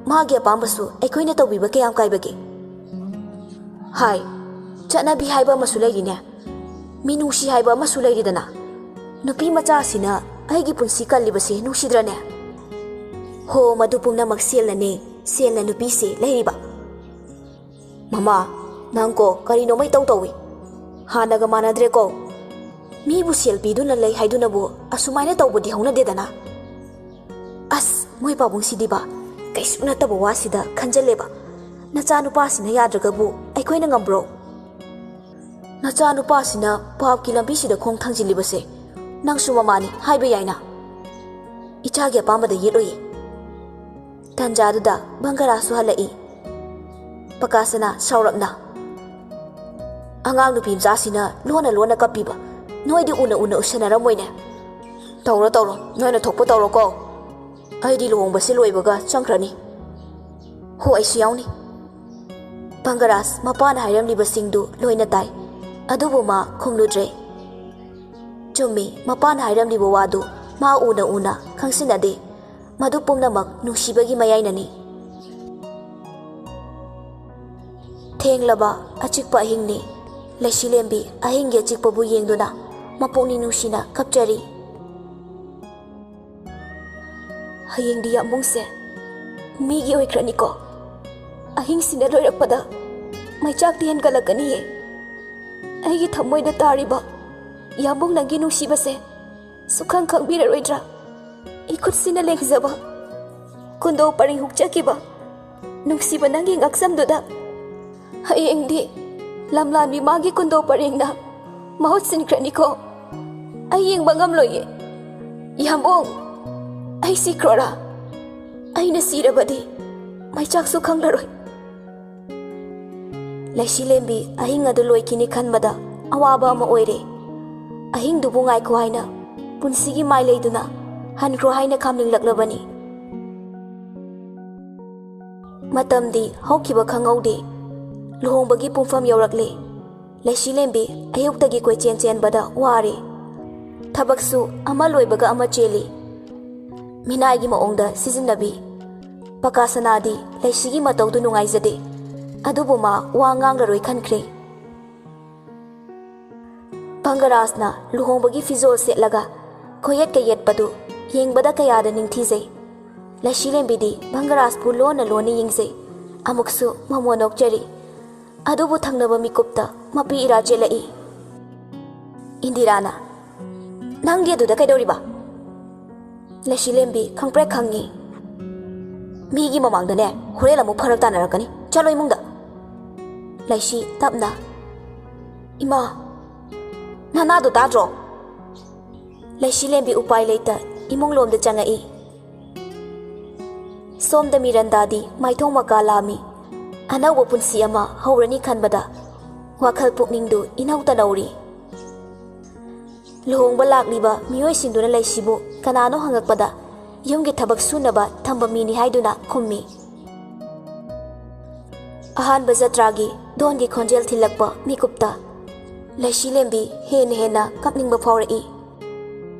ꯃꯥꯒꯤ ꯑꯄꯥꯝꯕꯁꯨ ꯑꯩꯈꯣꯏꯅ ꯇꯧꯕꯤꯕ ꯀꯌꯥꯝ ꯀꯥꯏꯕꯒꯦ?" ꯍꯥꯏ, ꯆꯠꯅꯕꯤ ꯍꯥꯏꯕ ꯑꯃꯁꯨ ꯂꯩꯔꯤꯅꯦ꯫ ꯃꯤꯅꯨꯡꯁꯤ ꯍꯥꯏꯕ ꯑꯃꯁꯨ ꯂꯩꯔꯤꯗꯅ꯫ ꯅꯨꯄꯤ ꯃꯆꯥꯁꯤꯅ ꯑꯩꯒꯤ ꯄꯨꯟꯁꯤ ꯀꯜꯂꯤꯕꯁꯤ ꯅꯨꯡꯁꯤꯗ꯭ꯔꯅꯦ? ꯍꯣ, ꯃꯗꯨ ꯄꯨꯝꯅꯃꯛ ꯁꯦꯜꯅꯅꯦ, ꯁꯦꯜꯅ ꯅꯨꯄꯤꯁꯦ ꯂꯩꯔꯤꯕ꯫ ꯃꯃꯥ, ꯅꯪꯀꯣ ꯀꯔꯤꯅꯣꯃ ꯏꯇꯧ ꯇꯧꯏ꯫ ꯍꯥꯟꯅꯒ ꯃꯥꯟꯅꯗ꯭ꯔꯦꯀꯣ꯫ ꯃꯤꯕꯨ ꯁꯦꯜ ꯄꯤꯗꯨꯅ ꯂꯩ ꯍꯥꯏꯗꯨꯅꯕꯨ ꯑꯁꯨꯃꯥꯏꯅ ꯇꯧꯕꯗꯤ ꯍꯧꯅꯗꯦꯗꯅ꯫ ꯑꯁ, ꯃꯣꯏ ꯄꯥꯕꯨꯡꯁꯤꯗꯤꯕ, ꯀꯩꯁꯨ ꯅꯠꯇꯕ ꯋꯥꯁꯤꯗ ꯈꯟꯖꯜꯂꯦꯕ꯫ ꯅꯆꯥꯅꯨꯄꯥꯁꯤꯅ ꯌꯥꯗ꯭ꯔꯒꯕꯨ ꯑꯩꯈꯣꯏꯅ ꯉꯝꯕ꯭ꯔꯣ? ꯅꯆꯥꯅꯨꯄꯥꯁꯤꯅ ꯄꯥꯞꯀꯤ ꯂꯝꯕꯤꯁꯤꯗ ꯈꯣꯡ ꯊꯥꯡꯖꯤꯜꯂꯤꯕꯁꯦ ꯅꯪꯁꯨ ꯃꯃꯥꯅꯤ ꯍꯥꯏꯕ ꯌꯥꯏꯅ꯫ ꯏꯆꯥꯒꯤ ꯑꯄꯥꯝꯕꯗ ꯌꯦꯠꯂꯣꯏꯌꯦ꯫ ꯇꯟꯖꯥꯗꯨꯗ ꯕꯪꯒꯔꯥꯁꯨ ꯍꯜꯂꯛꯏ꯫ ꯄꯀꯥꯁꯅꯥ ꯁꯥꯎꯔꯞꯅ, "ꯑꯉꯥꯡ ꯅꯨꯄꯤ ꯃꯆꯥꯁꯤꯅ ꯂꯣꯟꯅ ꯂꯣꯟꯅ ꯀꯞꯄꯤꯕ ꯅꯣꯏꯗꯤ ꯎꯅ ꯎꯅ ꯎꯁꯟꯅꯔꯝꯃꯣꯏꯅꯦ?" "ꯇꯧꯔꯣ, ꯇꯧꯔꯣ, ꯅꯣꯏꯅ ꯊꯣꯛꯄ ꯇꯧꯔꯣꯀꯣ꯫ ꯑꯩꯗꯤ ꯂꯨꯍꯣꯡꯕꯁꯤ ꯂꯣꯏꯕꯒ ꯆꯪꯈ꯭ꯔꯅꯤ꯫ ꯍꯣ, ꯑꯩꯁꯨ ꯌꯥꯎꯅꯤ꯫" ꯕꯪꯒꯔꯥꯖ ꯃꯄꯥꯅ ꯍꯥꯏꯔꯝꯂꯤꯕꯁꯤꯡꯗꯨ ꯂꯣꯏꯅ ꯇꯥꯏ, ꯑꯗꯨꯕꯨ ꯃꯥ ꯈꯨꯝꯂꯨꯗ꯭ꯔꯦ꯫ ꯆꯨꯝꯃꯤ, ꯃꯄꯥꯅ ꯍꯥꯏꯔꯝꯂꯤꯕ ꯋꯥꯗꯨ ꯃꯥ ꯎꯅ ꯎꯅ ꯈꯪꯁꯤꯟꯅꯗꯦ꯫ ꯃꯗꯨ ꯄꯨꯝꯅꯃꯛ ꯅꯨꯡꯁꯤꯕꯒꯤ ꯃꯌꯥꯏꯅꯅꯤ꯫ ꯊꯦꯡꯂꯕ ꯑꯆꯤꯛꯄ ꯑꯍꯤꯡꯅꯤ꯫ ꯂꯩꯁꯤꯂꯦꯝꯕꯤ ꯑꯍꯤꯡꯒꯤ ꯑꯆꯤꯛꯄꯕꯨ ꯌꯦꯡꯗꯨꯅ ꯃꯄꯨꯛꯅꯤꯡ ꯅꯨꯡꯁꯤꯅ ꯀꯞꯆꯔꯤ꯫ "ꯍꯌꯦꯡꯗꯤ ꯌꯥꯝꯕꯨꯡꯁꯦ ꯃꯤꯒꯤ ꯑꯣꯏꯈ꯭ꯔꯅꯤꯀꯣ꯫ ꯑꯍꯤꯡꯁꯤꯅ ꯂꯣꯏꯔꯛꯄꯗ ꯃꯩꯆꯥꯛꯇꯤ ꯍꯦꯟꯒꯠꯂꯛꯀꯅꯤꯌꯦ꯫ ꯑꯩꯒꯤ ꯊꯃꯣꯏꯗ ꯇꯥꯔꯤꯕ ꯌꯥꯝꯕꯨꯡ ꯅꯪꯒꯤ ꯅꯨꯡꯁꯤꯕꯁꯦ ꯁꯨꯈꯪ ꯈꯪꯕꯤꯔꯔꯣꯏꯗ꯭ꯔꯥ? ꯏꯈꯨꯠꯁꯤꯅ ꯂꯦꯡꯖꯕ ꯀꯨꯟꯗꯣ ꯄꯔꯤꯡ ꯍꯨꯛꯆꯈꯤꯕ ꯅꯨꯡꯁꯤꯕ ꯅꯪꯒꯤ ꯉꯛꯁꯝꯗꯨꯗ ꯍꯌꯦꯡꯗꯤ ꯂꯝꯂꯥꯟꯕꯤ ꯃꯥꯒꯤ ꯀꯨꯟꯗꯣ ꯄꯔꯦꯡꯅ ꯃꯍꯨꯠ ꯁꯤꯟꯈ꯭ꯔꯅꯤꯀꯣ꯫ ꯑꯩ ꯌꯦꯡꯕ ꯉꯝꯂꯣꯏꯌꯦ꯫ ꯌꯥꯝꯕꯨꯡ, ꯑꯩ ꯁꯤꯈ꯭ꯔꯣꯔꯥ? ꯑꯩꯅ ꯁꯤꯔꯕꯗꯤ ꯃꯩꯆꯥꯛꯁꯨ ꯈꯪꯂꯔꯣꯏ꯫" ꯂꯩꯁꯤꯂꯦꯝꯕꯤ ꯑꯍꯤꯡ ꯑꯗꯨ ꯂꯣꯏꯈꯤꯅꯤ ꯈꯟꯕꯗ ꯑꯋꯥꯕ ꯑꯃ ꯑꯣꯏꯔꯦ꯫ ꯑꯍꯤꯡꯗꯨꯕꯨ ꯉꯥꯏꯈꯣ ꯍꯥꯏꯅ ꯄꯨꯟꯁꯤꯒꯤ ꯃꯥꯏ ꯂꯩꯗꯨꯅ ꯍꯟꯈ꯭ꯔꯣ ꯍꯥꯏꯅ ꯈꯥꯝꯅꯤꯡꯂꯛꯂꯕꯅꯤ꯫ ꯃꯇꯝꯗꯤ ꯍꯧꯈꯤꯕ ꯈꯪꯍꯧꯗꯦ꯫ ꯂꯨꯍꯣꯡꯕꯒꯤ ꯄꯨꯡꯐꯝ ꯌꯧꯔꯛꯂꯦ꯫ ꯂꯩꯁꯤꯂꯦꯝꯕꯤ ꯑꯌꯨꯛꯇꯒꯤ ꯀꯣꯏꯆꯦꯟ ꯆꯦꯟꯕꯗ ꯋꯥꯔꯦ꯫ ꯊꯕꯛꯁꯨ ꯑꯃ ꯂꯣꯏꯕꯒ ꯑꯃ ꯆꯦꯜꯂꯤ꯫ ꯃꯤꯅꯥꯏꯒꯤ ꯃꯑꯣꯡꯗ ꯁꯤꯖꯤꯟꯅꯕꯤ꯫ ꯄꯀꯥ ꯁꯅꯥꯗꯤ ꯂꯩꯁꯤꯒꯤ ꯃꯇꯧꯗꯨ ꯅꯨꯡꯉꯥꯏꯖꯗꯦ꯫ ꯑꯗꯨꯕꯨ ꯃꯥ ꯋꯥ ꯉꯥꯡꯂꯔꯣꯏ ꯈꯟꯈ꯭ꯔꯦ꯫ ꯚꯪꯒꯔꯥꯖꯅ ꯂꯨꯍꯣꯡꯕꯒꯤ ꯐꯤꯖꯣꯜ ꯁꯦꯠꯂꯒ ꯈꯣꯌꯦꯠ ꯀꯌꯦꯠꯄꯗꯨ ꯌꯦꯡꯕꯗ ꯀꯌꯥꯗ ꯅꯤꯡꯊꯤꯖꯩ꯫ ꯂꯩꯁꯤꯂꯦꯝꯕꯤꯗꯤ ꯚꯪꯒꯔꯥꯖꯄꯨ ꯂꯣꯟꯅ ꯂꯣꯟꯅ ꯌꯦꯡꯖꯩ꯫ ꯑꯃꯨꯛꯁꯨ ꯃꯃꯣꯟ ꯅꯣꯛꯆꯔꯤ꯫ ꯑꯗꯨꯕꯨ ꯊꯪꯅꯕ ꯃꯤꯀꯨꯞꯇ ꯃꯄꯤ ꯏꯔꯥ ꯆꯦꯜꯂꯛꯏ꯫ ꯏꯟꯗꯤꯔꯥꯅ, "ꯅꯪꯗꯤ ꯑꯗꯨꯗ ꯀꯩꯗꯧꯔꯤꯕ?" ꯂꯩꯁꯤꯂꯦꯝꯕꯤ ꯈꯪꯄ꯭ꯔꯦꯛ ꯈꯪꯉꯤ꯫ "ꯃꯤꯒꯤ ꯃꯃꯥꯡꯗꯅꯦ, ꯍꯣꯔꯦꯟ ꯑꯃꯨꯛ ꯐꯔꯛ ꯇꯥꯅꯔꯛꯀꯅꯤ꯫ ꯆꯠꯂꯣ ꯏꯃꯨꯡꯗ꯫" ꯂꯩꯁꯤ ꯇꯞꯅ, "ꯏꯃꯥ, ꯅꯅꯥꯗꯣ ꯇꯥꯗ꯭ꯔꯣ?" ꯂꯩꯁꯤꯂꯦꯝꯕꯤ ꯎꯄꯥꯏ ꯂꯩꯇ ꯏꯃꯨꯡ ꯂꯣꯝꯗ ꯆꯪꯉꯛꯏ꯫ ꯁꯣꯝꯗ ꯃꯤꯔꯟꯗꯥꯗꯤ ꯃꯥꯏꯊꯣꯡ ꯃꯀꯥ ꯂꯥꯝꯃꯤ꯫ ꯑꯅꯧꯕ ꯄꯨꯟꯁꯤ ꯑꯃ ꯍꯧꯔꯅꯤ ꯈꯟꯕꯗ ꯋꯥꯈꯜ ꯄꯨꯛꯅꯤꯡꯗꯨ ꯏꯅꯧ ꯇꯅꯧꯔꯤ꯫ ꯂꯨꯍꯣꯡꯕ ꯂꯥꯛꯂꯤꯕ ꯃꯤꯑꯣꯏꯁꯤꯡꯗꯨꯅ ꯂꯩꯁꯤꯕꯨ ꯀꯅꯥꯅꯣ ꯍꯪꯉꯛꯄꯗ, "ꯌꯨꯝꯒꯤ ꯊꯕꯛ ꯁꯨꯅꯕ ꯊꯝꯕ ꯃꯤꯅꯤ" ꯍꯥꯏꯗꯨꯅ ꯈꯨꯝꯃꯤ꯫ ꯑꯍꯥꯟꯕ ꯖꯇ꯭ꯔꯥꯒꯤ ꯙꯣꯟꯒꯤ ꯈꯣꯟꯖꯦꯜ ꯊꯤꯜꯂꯛꯄ ꯃꯤꯀꯨꯞꯇ ꯂꯩꯁꯤꯂꯦꯝꯕꯤ ꯍꯦꯟꯅ ꯍꯦꯟꯅ ꯀꯞꯅꯤꯡꯕ ꯐꯥꯎꯔꯛꯏ꯫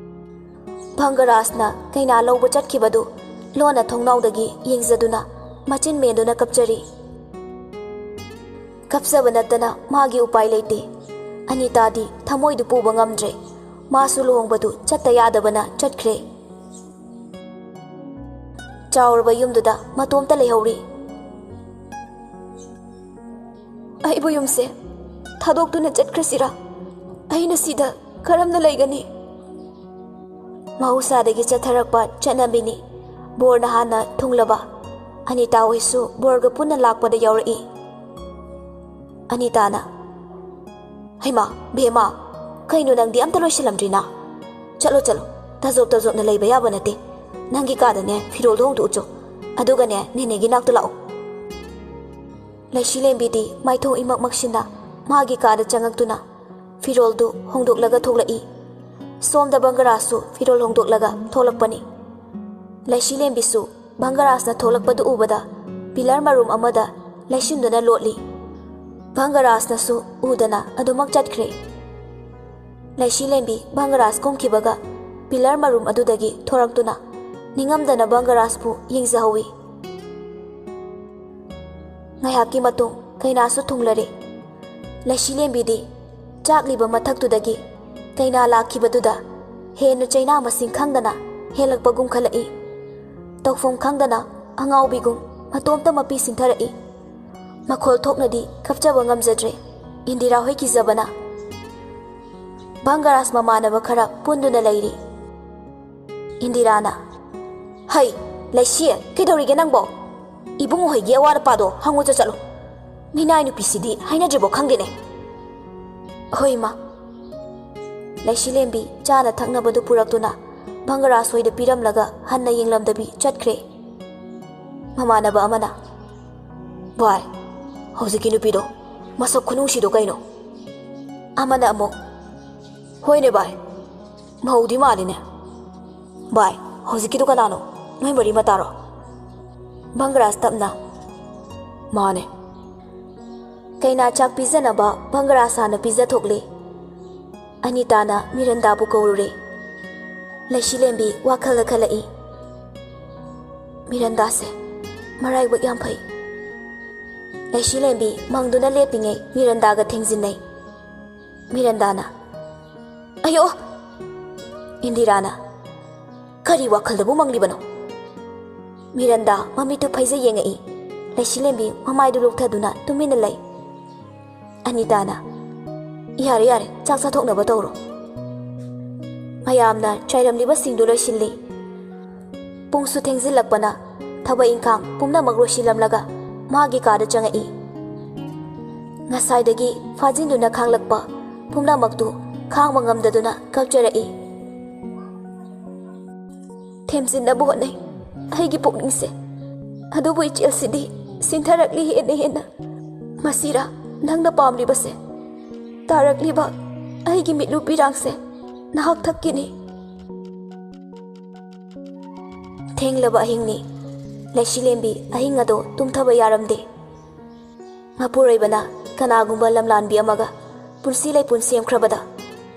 ꯚꯪꯒꯔꯥꯖꯅ ꯀꯩꯅꯥ ꯂꯧꯕ ꯆꯠꯈꯤꯕꯗꯨ ꯂꯣꯟꯅ ꯊꯣꯡꯅꯥꯎꯗꯒꯤ ꯌꯦꯡꯖꯗꯨꯅ ꯃꯆꯤꯟ ꯃꯦꯟꯗꯨꯅ ꯀꯞꯆꯔꯤ꯫ ꯀꯞꯆꯕ ꯅꯠꯇꯅ ꯃꯥꯒꯤ ꯎꯄꯥꯏ ꯂꯩꯇꯦ꯫ ꯑꯅꯤꯇꯥꯗꯤ ꯊꯃꯣꯏꯗꯨ ꯄꯨꯕ ꯉꯝꯗ꯭ꯔꯦ꯫ ꯃꯥꯁꯨ ꯂꯨꯍꯣꯡꯕꯗꯨ ꯆꯠꯇ ꯌꯥꯗꯕꯅ ꯆꯠꯈ꯭ꯔꯦ꯫ ꯆꯥꯎꯔꯕ ꯌꯨꯝꯗꯨꯗ ꯃꯇꯣꯝꯇ ꯂꯩꯍꯧꯔꯤ꯫ "ꯑꯩꯕꯨ ꯌꯨꯝꯁꯦ ꯊꯥꯗꯣꯛꯇꯨꯅ ꯆꯠꯈ꯭ꯔꯁꯤꯔꯥ? ꯑꯩꯅ ꯁꯤꯗ ꯀꯔꯝꯅ ꯂꯩꯒꯅꯤ?" ꯃꯍꯧꯁꯥꯗꯒꯤ ꯆꯠꯊꯔꯛꯄ ꯆꯠꯅꯕꯤꯅꯤ꯫ ꯕꯣꯔꯅ ꯍꯥꯟꯅ ꯊꯨꯡꯂꯕ꯫ ꯑꯅꯤꯇꯥ ꯍꯣꯏꯁꯨ ꯕꯣꯔꯒ ꯄꯨꯟꯅ ꯂꯥꯛꯄꯗ ꯌꯥꯎꯔꯛꯏ꯫ ꯑꯅꯤꯇꯥꯅ, "ꯍꯩꯃꯥ, ꯕꯦꯝꯃ, ꯀꯩꯅꯣ ꯅꯪꯗꯤ ꯑꯝꯇ ꯂꯣꯏꯁꯤꯜꯂꯝꯗ꯭ꯔꯤꯅ? ꯆꯠꯂꯣ, ꯆꯠꯂꯣ, ꯇꯖꯣꯞ ꯇꯖꯣꯞꯅ ꯂꯩꯕ ꯌꯥꯕ ꯅꯠꯇꯦ꯫ ꯅꯪꯒꯤ ꯀꯥꯗꯅꯦ ꯐꯤꯔꯣꯜꯗꯣ ꯍꯣꯡꯗꯣꯛꯎꯆꯣ, ꯑꯗꯨꯒꯅꯦ ꯅꯦꯅꯦꯒꯤ ꯅꯥꯛꯇ ꯂꯥꯛꯑꯣ꯫" ꯂꯩꯁꯤꯂꯦꯝꯕꯤꯗꯤ ꯃꯥꯏꯊꯣꯡ ꯏꯃꯛ ꯃꯛꯁꯤꯟꯅ ꯃꯥꯒꯤ ꯀꯥꯗ ꯆꯪꯉꯛꯇꯨꯅ ꯐꯤꯔꯣꯜꯗꯨ ꯍꯣꯡꯗꯣꯛꯂꯒ ꯊꯣꯛꯂꯛꯏ꯫ ꯁꯣꯝꯗ ꯕꯪꯒꯔꯥꯖꯁꯨ ꯐꯤꯔꯣꯜ ꯍꯣꯡꯗꯣꯛꯂꯒ ꯊꯣꯛꯂꯛꯄꯅꯤ꯫ ꯂꯩꯁꯤꯂꯦꯝꯕꯤꯁꯨ ꯚꯪꯒꯔꯥꯖꯅ ꯊꯣꯛꯂꯛꯄꯗꯨ ꯎꯕꯗ ꯄꯤꯂꯔ ꯃꯔꯨꯝ ꯑꯃꯗ ꯂꯩꯁꯤꯟꯗꯨꯅ ꯂꯣꯠꯂꯤ꯫ ꯚꯪꯒꯔꯥꯖꯅꯁꯨ ꯎꯗꯅ ꯑꯗꯨꯃꯛ ꯆꯠꯈ꯭ꯔꯦ꯫ ꯂꯩꯁꯤꯂꯦꯝꯕꯤ ꯚꯪꯒꯔꯥꯖ ꯀꯨꯝꯈꯤꯕꯒ ꯄꯤꯂꯔ ꯃꯔꯨꯝ ꯑꯗꯨꯗꯒꯤ ꯊꯣꯔꯛꯇꯨꯅ ꯅꯤꯡꯉꯝꯗꯅ ꯚꯪꯒꯔꯥꯖꯄꯨ ꯌꯦꯡꯖꯍꯧꯏ꯫ ꯉꯥꯏꯍꯥꯛꯀꯤ ꯃꯇꯨꯡ ꯀꯩꯅꯥꯁꯨ ꯊꯨꯡꯂꯔꯦ꯫ ꯂꯩꯁꯤꯂꯦꯝꯕꯤꯗꯤ ꯆꯥꯛꯂꯤꯕ ꯃꯊꯛꯇꯨꯗꯒꯤ ꯀꯩꯅꯥ ꯂꯥꯛꯈꯤꯕꯗꯨꯗ ꯍꯦꯟꯅ ꯆꯩꯅꯥ ꯃꯁꯤꯡ ꯈꯪꯗꯅ ꯍꯦꯜꯂꯛꯄꯒꯨꯝ ꯈꯜꯂꯛꯏ꯫ ꯇꯧꯐꯝ ꯈꯪꯗꯅ ꯑꯉꯥꯎꯕꯤꯒꯨꯝ ꯃꯇꯣꯝꯇ ꯃꯄꯤ ꯁꯤꯟꯊꯔꯛꯏ꯫ ꯃꯈꯣꯜ ꯊꯣꯛꯅꯗꯤ ꯀꯞꯆꯕ ꯉꯝꯖꯗ꯭ꯔꯦ꯫ ꯏꯟꯗꯤꯔꯥ ꯍꯣꯏ ꯀꯤꯖꯕꯅ꯫ ꯚꯪꯒꯔꯥꯖ ꯃꯃꯥꯟꯅꯕ ꯈꯔ ꯄꯨꯟꯗꯨꯅ ꯂꯩꯔꯤ꯫ ꯏꯟꯗꯤꯔꯥꯅ, "ꯍꯩ, ꯂꯩꯁꯤ, ꯀꯩꯗꯧꯔꯤꯒꯦ ꯅꯪꯕꯣ? ꯏꯕꯨꯡꯉꯣ ꯍꯣꯏꯒꯤ ꯑꯋꯥꯠ ꯑꯄꯥꯗꯣ ꯍꯪꯉꯨ ꯆꯠ ꯆꯠꯂꯨ꯫ ꯃꯤꯅꯥꯏ ꯅꯨꯄꯤꯁꯤꯗꯤ ꯍꯥꯏꯅꯗ꯭ꯔꯤꯕꯣ ꯈꯪꯗꯦꯅꯦ꯫" "ꯍꯣꯏ, ꯏꯃꯥ꯫" ꯂꯩꯁꯤꯂꯦꯝꯕꯤ ꯆꯥꯅ ꯊꯛꯅꯕꯗꯨ ꯄꯨꯔꯛꯇꯨꯅ ꯚꯪꯒꯔꯥꯖ ꯍꯣꯏꯗ ꯄꯤꯔꯝꯂꯒ ꯍꯟꯅ ꯌꯦꯡꯂꯝꯗꯕꯤ ꯆꯠꯈ꯭ꯔꯦ꯫ ꯃꯃꯥꯟꯅꯕ ꯑꯃꯅ, "ꯚꯥꯏ, ꯍꯧꯖꯤꯛꯀꯤ ꯅꯨꯄꯤꯗꯣ ꯃꯁꯛ ꯈꯨꯅꯨꯡꯁꯤꯗꯣ ꯀꯩꯅꯣ?" ꯑꯃꯅ ꯑꯃꯨꯛ, "ꯍꯣꯏꯅꯦ ꯚꯥꯏ, ꯃꯧꯗꯤ ꯃꯥꯜꯂꯤꯅꯦ꯫ ꯚꯥꯏ, ꯍꯧꯖꯤꯛꯀꯤꯗꯨ ꯀꯅꯥꯅꯣ? ꯅꯣꯏ ꯃꯔꯤ ꯃꯇꯥꯔꯣ? ꯚꯪꯒꯔꯥꯖ ꯇꯞꯅ, "ꯃꯥꯅꯦ꯫" ꯀꯩꯅꯥ ꯆꯥꯛ ꯄꯤꯖꯅꯕ ꯚꯪꯒꯔꯥꯖ ꯍꯥꯟꯅ ꯄꯤꯖꯊꯣꯛꯂꯦ꯫ ꯑꯅꯤꯇꯥꯅ ꯃꯤꯔꯟꯗꯥꯕꯨ ꯀꯧꯔꯨꯔꯦ꯫ ꯂꯩꯁꯤꯂꯦꯝꯕꯤ ꯋꯥꯈꯜꯗ ꯈꯜꯂꯛꯏ, "ꯃꯤꯔꯟꯗꯥꯁꯦ ꯃꯔꯥꯏꯕꯛ ꯌꯥꯝ ꯐꯩ꯫" ꯂꯩꯁꯤꯂꯦꯝꯕꯤ ꯃꯪꯗꯨꯅ ꯂꯦꯞꯄꯤꯉꯩ ꯃꯤꯔꯟꯗꯥꯒ ꯊꯦꯡꯖꯤꯟꯅꯩ꯫ ꯃꯤꯔꯟꯗꯥꯅ, "ꯑꯌꯣ!" ꯏꯟꯗꯤꯔꯥꯅ, "ꯀꯔꯤ ꯋꯥꯈꯜꯗꯕꯨ ꯃꯪꯂꯤꯕꯅꯣ?" ꯃꯤꯔꯟꯗꯥ ꯃꯃꯤꯠꯇꯨ ꯐꯩꯖ ꯌꯦꯡꯉꯛꯏ꯫ ꯂꯩꯁꯤꯂꯦꯝꯕꯤ ꯃꯃꯥꯏꯗꯨ ꯂꯨꯛꯊꯗꯨꯅ ꯇꯨꯃꯤꯟꯅ ꯂꯩ꯫ ꯑꯅꯤꯇꯥꯅ, "ꯌꯥꯔꯦ, ꯌꯥꯔꯦ, ꯆꯥꯛ ꯆꯥꯊꯣꯛꯅꯕ ꯇꯧꯔꯣ꯫" ꯃꯌꯥꯝꯅ ꯆꯥꯏꯔꯝꯂꯤꯕꯁꯤꯡꯗꯨ ꯂꯣꯏꯁꯤꯜꯂꯤ꯫ ꯄꯨꯡꯁꯨ ꯊꯦꯡꯖꯤꯜꯂꯛꯄꯅ ꯊꯕꯛ ꯏꯪꯈꯥꯡ ꯄꯨꯝꯅꯃꯛ ꯂꯣꯏꯁꯤꯜꯂꯝꯂꯒ ꯃꯥꯒꯤ ꯀꯥꯗ ꯆꯪꯉꯛꯏ꯫ ꯉꯁꯥꯏꯗꯒꯤ ꯐꯥꯖꯤꯟꯗꯨꯅ ꯈꯥꯡꯂꯛꯄ ꯄꯨꯝꯅꯃꯛꯇꯨ ꯈꯥꯡꯕ ꯉꯝꯗꯗꯨꯅ ꯀꯞꯆꯔꯛꯏ꯫ "ꯊꯦꯝꯖꯤꯟꯅꯕ ꯍꯣꯠꯅꯩ ꯑꯩꯒꯤ ꯄꯨꯛꯅꯤꯡꯁꯦ, ꯑꯗꯨꯕꯨ ꯏꯆꯦꯜꯁꯤꯗꯤ ꯁꯤꯟꯊꯔꯛꯂꯤ ꯍꯦꯟꯅ ꯍꯦꯟꯅ꯫ ꯃꯁꯤꯔꯥ ꯅꯪꯅ ꯄꯥꯝꯂꯤꯕꯁꯦ? ꯇꯥꯔꯛꯂꯤꯕ ꯑꯩꯒꯤ ꯃꯤꯠꯂꯨ ꯄꯤꯔꯥꯡꯁꯦ ꯅꯍꯥꯛ ꯊꯛꯀꯤꯅꯤ꯫" ꯊꯦꯡꯂꯕ ꯑꯍꯤꯡꯅꯤ꯫ ꯂꯩꯁꯤꯂꯦꯝꯕꯤ ꯑꯍꯤꯡ ꯑꯗꯣ ꯇꯨꯝꯊꯕ ꯌꯥꯔꯝꯗꯦ꯫ ꯃꯄꯨꯔꯣꯏꯕꯅ ꯀꯅꯥꯒꯨꯝꯕ ꯂꯝꯂꯥꯟꯕꯤ ꯑꯃꯒ ꯄꯨꯟꯁꯤ ꯂꯩꯄꯨꯟ ꯁꯦꯝꯈ꯭ꯔꯕꯗ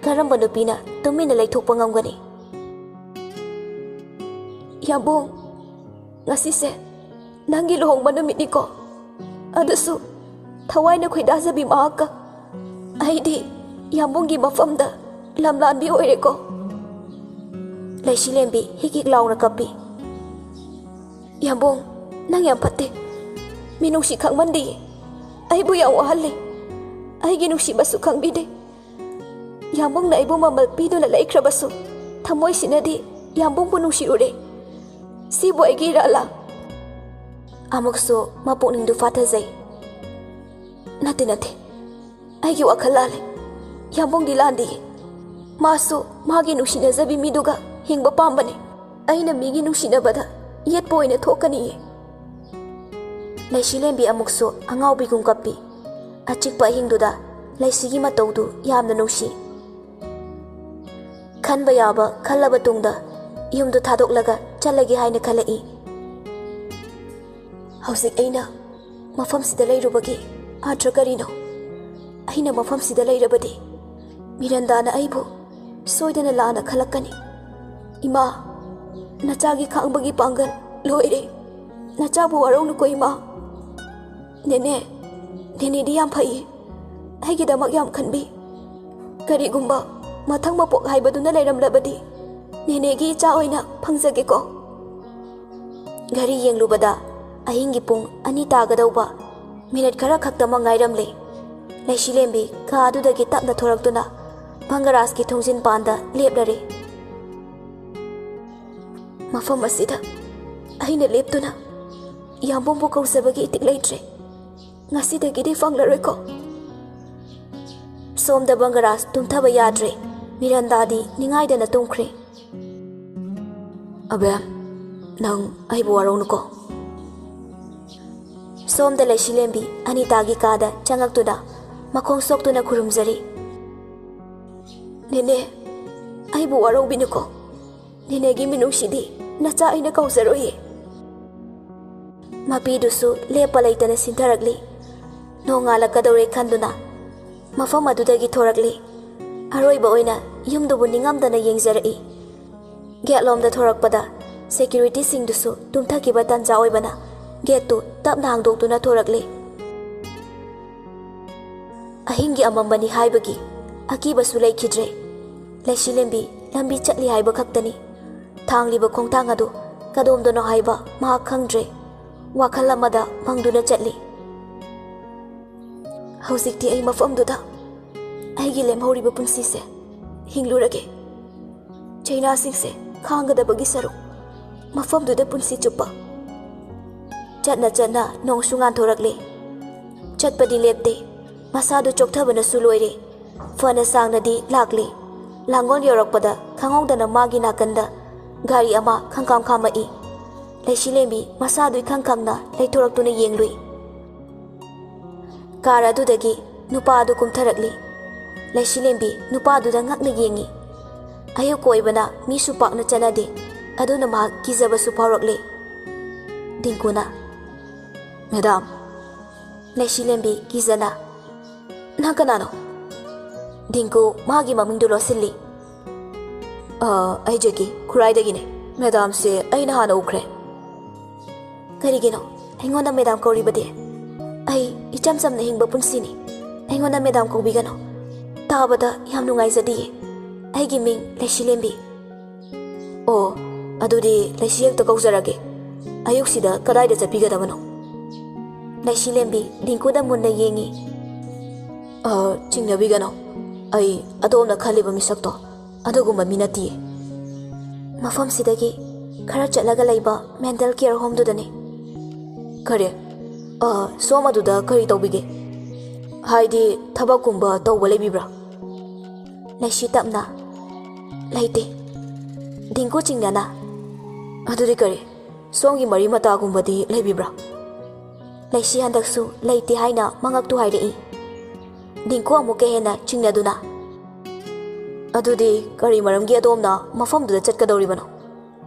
ꯀꯔꯝꯕ ꯅꯨꯄꯤꯅ ꯇꯨꯃꯤꯟꯅ ꯂꯩꯊꯣꯛꯄ ꯉꯝꯒꯅꯤ? "ꯌꯥꯝꯕꯨꯡ, ꯉꯁꯤꯁꯦ ꯅꯪꯒꯤ ꯂꯨꯍꯣꯡꯕ ꯅꯨꯃꯤꯠꯅꯤꯀꯣ? ꯑꯗꯨꯁꯨ ꯊꯋꯥꯏꯅ ꯈꯣꯏꯗꯥꯖꯕꯤ ꯃꯍꯥꯛꯀ ꯑꯩꯗꯤ ꯌꯥꯝꯕꯨꯡꯒꯤ ꯃꯐꯝꯗ ꯂꯝꯂꯥꯟꯕꯤ ꯑꯣꯏꯔꯦꯀꯣ?" ꯂꯩꯁꯤꯂꯦꯝꯕꯤ ꯍꯤꯛ ꯍꯤꯛ ꯂꯥꯎꯅ ꯀꯞꯄꯤ꯫ "ꯌꯥꯝꯕꯨꯡ, ꯅꯪ ꯌꯥꯝ ꯐꯠꯇꯦ꯫ ꯃꯤꯅꯨꯡꯁꯤ ꯈꯪꯃꯟꯗꯦ꯫ ꯑꯩꯕꯨ ꯌꯥꯝ ꯋꯥꯍꯜꯂꯦ꯫ ꯑꯩꯒꯤ ꯅꯨꯡꯁꯤꯕꯁꯨ ꯈꯪꯕꯤꯗꯦ꯫ ꯌꯥꯝꯕꯨꯡꯅ ꯑꯩꯕꯨ ꯃꯃꯜ ꯄꯤꯗꯨꯅ ꯂꯩꯈ꯭ꯔꯕꯁꯨ ꯊꯃꯣꯏꯁꯤꯅꯗꯤ ꯌꯥꯝꯕꯨꯡꯕꯨ ꯅꯨꯡꯁꯤꯔꯨꯔꯦ꯫ ꯁꯤꯕꯨ ꯑꯩꯒꯤ ꯏꯔꯥꯜꯂꯥ?" ꯑꯃꯨꯛꯁꯨ ꯃꯄꯨꯛꯅꯤꯡꯗꯨ ꯐꯥꯊꯖꯩ꯫ "ꯅꯠꯇꯦ, ꯅꯠꯇꯦ꯫ ꯑꯩꯒꯤ ꯋꯥꯈꯜ ꯂꯥꯜꯂꯦ꯫ ꯌꯥꯝꯕꯨꯡꯗꯤ ꯂꯥꯟꯗꯤꯌꯦ꯫ ꯃꯥꯁꯨ ꯃꯥꯒꯤ ꯅꯨꯡꯁꯤꯅꯖꯕꯤ ꯃꯤꯗꯨꯒ ꯍꯤꯡꯕ ꯄꯥꯝꯕꯅꯦ꯫ ꯑꯩꯅ ꯃꯤꯒꯤ ꯅꯨꯡꯁꯤꯅꯕꯗ ꯌꯦꯠꯄ ꯑꯣꯏꯅ ꯊꯣꯛꯀꯅꯤꯌꯦ꯫" ꯂꯩꯁꯤꯂꯦꯝꯕꯤ ꯑꯃꯨꯛꯁꯨ ꯑꯉꯥꯎꯕꯤꯒꯨꯝ ꯀꯞꯄꯤ꯫ ꯑꯆꯤꯛꯄ ꯑꯍꯤꯡꯗꯨꯗ ꯂꯩꯁꯤꯒꯤ ꯃꯇꯧꯗꯨ ꯌꯥꯝꯅ ꯅꯨꯡꯁꯤ꯫ ꯈꯟꯕ ꯌꯥꯕ ꯈꯜꯂꯕ ꯇꯨꯡꯗ ꯌꯨꯝꯗꯨ ꯊꯥꯗꯣꯛꯂꯒ ꯆꯠꯂꯒꯦ ꯍꯥꯏꯅ ꯈꯜꯂꯛꯏ꯫ ꯍꯧꯖꯤꯛ ꯑꯩꯅ ꯃꯐꯝꯁꯤꯗ ꯂꯩꯔꯨꯕꯒꯤ ꯑꯥꯔꯊ ꯀꯔꯤꯅꯣ? ꯑꯩꯅ ꯃꯐꯝꯁꯤꯗ ꯂꯩꯔꯕꯗꯤ ꯃꯤꯔꯟꯗꯥꯅ ꯑꯩꯕꯨ ꯁꯣꯏꯗꯅ ꯂꯥꯟꯅ ꯈꯜꯂꯛꯀꯅꯤ꯫ ꯏꯃꯥ, ꯅꯆꯥꯒꯤ ꯈꯥꯡꯕꯒꯤ ꯄꯥꯡꯒꯜ ꯂꯣꯏꯔꯦ꯫ ꯅꯆꯥꯕꯨ ꯋꯥꯔꯧꯅꯨꯀꯣ ꯏꯃꯥ꯫ ꯅꯦꯅꯦ, ꯅꯦꯅꯦꯗꯤ ꯌꯥꯝ ꯐꯩꯌꯦ꯫ ꯑꯩꯒꯤꯗꯃꯛ ꯌꯥꯝ ꯈꯟꯕꯤ꯫ ꯀꯔꯤꯒꯨꯝꯕ ꯃꯊꯪ ꯃꯄꯣꯛ ꯍꯥꯏꯕꯗꯨꯅ ꯂꯩꯔꯝꯂꯕꯗꯤ ꯅꯦꯅꯦꯒꯤ ꯏꯆꯥ ꯑꯣꯏꯅ ꯐꯪꯖꯒꯦꯀꯣ꯫ ꯘꯔꯤ ꯌꯦꯡꯂꯨꯕꯗ ꯑꯍꯤꯡꯒꯤ ꯄꯨꯡ ꯑꯅꯤ ꯇꯥꯒꯗꯧꯕ ꯃꯤꯅꯠ ꯈꯔ ꯈꯛꯇꯃꯛ ꯉꯥꯏꯔꯝꯂꯦ꯫ ꯂꯩꯁꯤꯂꯦꯝꯕꯤ ꯀꯥ ꯑꯗꯨꯗꯒꯤ ꯇꯞꯅ ꯊꯣꯔꯛꯇꯨꯅ ꯕꯪꯒꯔꯥꯖꯀꯤ ꯊꯣꯡꯖꯤꯟ ꯄꯥꯟꯗ ꯂꯦꯞꯂꯔꯦ꯫ ꯃꯐꯝ ꯑꯁꯤꯗ ꯑꯩꯅ ꯂꯦꯞꯇꯨꯅ ꯌꯥꯝꯕꯨꯡꯕꯨ ꯀꯧꯖꯕꯒꯤ ꯏꯇꯤꯛ ꯂꯩꯇ꯭ꯔꯦ꯫ ꯉꯁꯤꯗꯒꯤꯗꯤ ꯐꯪꯂꯔꯣꯏꯀꯣ꯫ ꯁꯣꯝꯗ ꯕꯪꯒꯔꯥꯖ ꯇꯨꯝꯊꯕ ꯌꯥꯗ꯭ꯔꯦ꯫ ꯃꯤꯔꯟꯗꯥꯗꯤ ꯅꯤꯡꯉꯥꯏꯗꯅ ꯇꯨꯝꯈ꯭ꯔꯦ꯫ ꯑꯕꯦꯝ, ꯅꯪ ꯑꯩꯕꯨ ꯋꯥꯔꯧꯅꯨꯀꯣ꯫ ꯁꯣꯝꯗ ꯂꯩꯁꯤꯂꯦꯝꯕꯤ ꯑꯅꯤꯇꯥꯒꯤ ꯀꯥꯗ ꯆꯪꯉꯛꯇꯨꯅ ꯃꯈꯣꯡ ꯁꯣꯛꯇꯨꯅ ꯈꯨꯔꯨꯝꯖꯔꯤ꯫ ꯅꯦꯅꯦ, ꯑꯩꯕꯨ ꯋꯥꯔꯧꯕꯤꯅꯨꯀꯣ꯫ ꯅꯦꯅꯦꯒꯤ ꯃꯤꯅꯨꯡꯁꯤꯗꯤ ꯅꯆꯥ ꯑꯩꯅ ꯀꯥꯎꯖꯔꯣꯏꯌꯦ꯫ ꯃꯄꯤꯗꯨꯁꯨ ꯂꯦꯞꯄ ꯂꯩꯇꯅ ꯁꯤꯟꯊꯔꯛꯂꯤ꯫ ꯅꯣꯡꯉꯥꯜꯂꯛꯀꯗꯧꯔꯦ ꯈꯟꯗꯨꯅ ꯃꯐꯝ ꯑꯗꯨꯗꯒꯤ ꯊꯣꯔꯛꯂꯤ꯫ ꯑꯔꯣꯏꯕ ꯑꯣꯏꯅ ꯌꯨꯝꯗꯨꯕꯨ ꯅꯤꯡꯉꯝꯗꯅ ꯌꯦꯡꯖꯔꯛꯏ꯫ ꯒꯦꯠꯂꯣꯝꯗ ꯊꯣꯔꯛꯄꯗ ꯁꯦꯀ꯭ꯌꯨꯔꯤꯇꯤꯁꯤꯡꯗꯨꯁꯨ ꯇꯨꯝꯊꯈꯤꯕ ꯇꯟꯖꯥ ꯑꯣꯏꯕꯅ ꯒꯦꯠꯇꯨ ꯇꯞꯅ ꯍꯥꯡꯗꯣꯛꯇꯨꯅ ꯊꯣꯔꯛꯂꯤ꯫ ꯑꯍꯤꯡꯒꯤ ꯑꯃꯝꯕꯅꯤ ꯍꯥꯏꯕꯒꯤ ꯑꯀꯤꯕꯁꯨ ꯂꯩꯈꯤꯗ꯭ꯔꯦ꯫ ꯂꯩꯁꯤꯂꯦꯝꯕꯤ ꯂꯝꯕꯤ ꯆꯠꯂꯤ ꯍꯥꯏꯕ ꯈꯛꯇꯅꯤ꯫ ꯊꯥꯡꯂꯤꯕ ꯈꯣꯡꯊꯥꯡ ꯑꯗꯨ ꯀꯗꯣꯝꯗꯅꯣ ꯍꯥꯏꯕ ꯃꯍꯥꯛ ꯈꯪꯗ꯭ꯔꯦ꯫ ꯋꯥꯈꯜ ꯑꯃꯗ ꯐꯪꯗꯨꯅ ꯆꯠꯂꯤ꯫ ꯍꯧꯖꯤꯛꯇꯤ ꯑꯩ ꯃꯐꯝꯗꯨꯗ ꯑꯩꯒꯤ ꯂꯦꯝꯍꯧꯔꯤꯕ ꯄꯨꯟꯁꯤꯁꯦ ꯍꯤꯡꯂꯨꯔꯒꯦ꯫ ꯆꯩꯅꯥꯁꯤꯡꯁꯦ ꯈꯥꯡꯒꯗꯕꯒꯤ ꯁꯔꯨꯛ ꯃꯐꯝꯗꯨꯗ ꯄꯨꯟꯁꯤ ꯆꯨꯞꯄ꯫ ꯆꯠꯅ ꯆꯠꯅ ꯅꯣꯡꯁꯨ ꯉꯥꯟꯊꯣꯔꯛꯂꯦ꯫ ꯆꯠꯄꯗꯤ ꯂꯦꯞꯇꯦ꯫ ꯃꯁꯥꯗꯨ ꯆꯣꯛꯊꯕꯅꯁꯨ ꯂꯣꯏꯔꯦ꯫ ꯐꯅ ꯁꯥꯡꯅꯗꯤ ꯂꯥꯛꯂꯦ꯫ ꯂꯥꯡꯒꯣꯜ ꯌꯧꯔꯛꯄꯗ ꯈꯪꯍꯧꯗꯅ ꯃꯥꯒꯤ ꯅꯥꯀꯟꯗ ꯒꯥꯔꯤ ꯑꯃ ꯈꯪꯈꯥꯝ ꯈꯥꯝꯃꯛꯏ꯫ ꯂꯩꯁꯤꯂꯦꯝꯕꯤ ꯃꯁꯥꯗꯨ ꯏꯈꯪ ꯈꯪꯅ ꯂꯩꯊꯣꯔꯛꯇꯨꯅ ꯌꯦꯡꯂꯨꯏ꯫ ꯀꯥꯔ ꯑꯗꯨꯗꯒꯤ ꯅꯨꯄꯥ ꯑꯗꯨ ꯀꯨꯝꯊꯔꯛꯂꯤ꯫ ꯂꯩꯁꯤꯂꯦꯝꯕꯤ ꯅꯨꯄꯥꯗꯨꯗ ꯉꯛꯅ ꯌꯦꯡꯉꯤ꯫ ꯑꯌꯨꯛ ꯀꯣꯏꯕꯅ ꯃꯤꯁꯨ ꯄꯥꯛꯅ ꯆꯠꯅꯗꯦ, ꯑꯗꯨꯅ ꯃꯍꯥꯛ ꯀꯤꯖꯕꯁꯨ ꯐꯥꯎꯔꯛꯂꯦ꯫ ꯗꯤꯡꯀꯨꯅ, "ꯃꯦꯗꯥꯝ꯫" ꯂꯩꯁꯤꯂꯦꯝꯕꯤ ꯀꯤꯖꯅ, "ꯅꯪ ꯀꯅꯥꯅꯣ?" ꯗꯤꯡꯀꯨ ꯃꯥꯒꯤ ꯃꯃꯤꯡꯗꯨ ꯂꯣꯠꯁꯤꯜꯂꯤ꯫ "ꯑ, ꯑꯩ ꯖꯦꯀꯤ, ꯈꯨꯔꯥꯏꯗꯒꯤꯅꯦ꯫ ꯃꯦꯗꯥꯝꯁꯦ ꯑꯩꯅ ꯍꯥꯟꯅ ꯎꯈ꯭ꯔꯦ꯫" "ꯀꯔꯤꯒꯤꯅꯣ ꯑꯩꯉꯣꯟꯗ ꯃꯦꯗꯥꯝ ꯀꯧꯔꯤꯕꯗꯤ? ꯑꯩ ꯏꯆꯝ ꯆꯝꯅ ꯍꯤꯡꯕ ꯄꯨꯟꯁꯤꯅꯤ꯫ ꯑꯩꯉꯣꯟꯗ ꯃꯦꯗꯥꯝ ꯀꯧꯕꯤꯒꯅꯨ꯫ ꯇꯥꯕꯗ ꯌꯥꯝ ꯅꯨꯡꯉꯥꯏꯖꯗꯤꯌꯦ꯫ ꯑꯩꯒꯤ ꯃꯤꯡ ꯂꯩꯁꯤꯂꯦꯝꯕꯤ꯫" "ꯑꯣ, ꯑꯗꯨꯗꯤ ꯂꯩꯁꯤ ꯍꯦꯛꯇ ꯀꯧꯖꯔꯒꯦ꯫ ꯑꯌꯨꯛꯁꯤꯗ ꯀꯗꯥꯏꯗ ꯆꯠꯄꯤꯒꯗꯕꯅꯣ?" ꯂꯩꯁꯤꯂꯦꯝꯕꯤ ꯗꯤꯡꯀꯨꯗ ꯃꯨꯟꯅ ꯌꯦꯡꯉꯤ꯫ "ꯑ, ꯆꯤꯡꯅꯕꯤꯒꯅꯣ꯫ ꯑꯩ ꯑꯗꯣꯝꯅ ꯈꯜꯂꯤꯕ ꯃꯤꯁꯛꯇꯣ ꯑꯗꯨꯒꯨꯝꯕ ꯃꯤ ꯅꯠꯇꯤꯌꯦ꯫" "ꯃꯐꯝꯁꯤꯗꯒꯤ ꯈꯔ ꯆꯠꯂꯒ ꯂꯩꯕ ꯃꯦꯟꯇꯦꯜ ꯀꯦꯌꯔ ꯍꯣꯝꯗꯨꯗꯅꯦ꯫" "ꯀꯔꯤ? ꯑ, ꯁꯣꯝ ꯑꯗꯨꯗ ꯀꯔꯤ ꯇꯧꯕꯤꯒꯦ? ꯍꯥꯏꯗꯤ ꯊꯕꯛꯀꯨꯝꯕ ꯇꯧꯕ ꯂꯩꯕꯤꯕ꯭ꯔꯥ?" ꯂꯩꯁꯤ ꯇꯞꯅ, "ꯂꯩꯇꯦ꯫" ꯗꯤꯡꯀꯨ ꯆꯤꯡꯅꯅ, "ꯑꯗꯨꯗꯤ ꯀꯔꯤ? ꯁꯣꯝꯒꯤ ꯃꯔꯤ ꯃꯇꯥꯒꯨꯝꯕꯗꯤ ꯂꯩꯕꯤꯕ꯭ꯔꯥ?" ꯂꯩꯁꯤ ꯍꯟꯗꯛꯁꯨ ꯂꯩꯇꯦ ꯍꯥꯏꯅ ꯃꯉꯛꯇꯨ ꯍꯥꯏꯔꯛꯏ꯫ ꯗꯤꯡꯀꯨ ꯑꯃꯨꯛꯀ ꯍꯦꯟꯅ ꯆꯤꯡꯅꯗꯨꯅ, "ꯑꯗꯨꯗꯤ ꯀꯔꯤ ꯃꯔꯝꯒꯤ ꯑꯗꯣꯝꯅ ꯃꯐꯝꯗꯨꯗ ꯆꯠꯀꯗꯧꯔꯤꯕꯅꯣ?"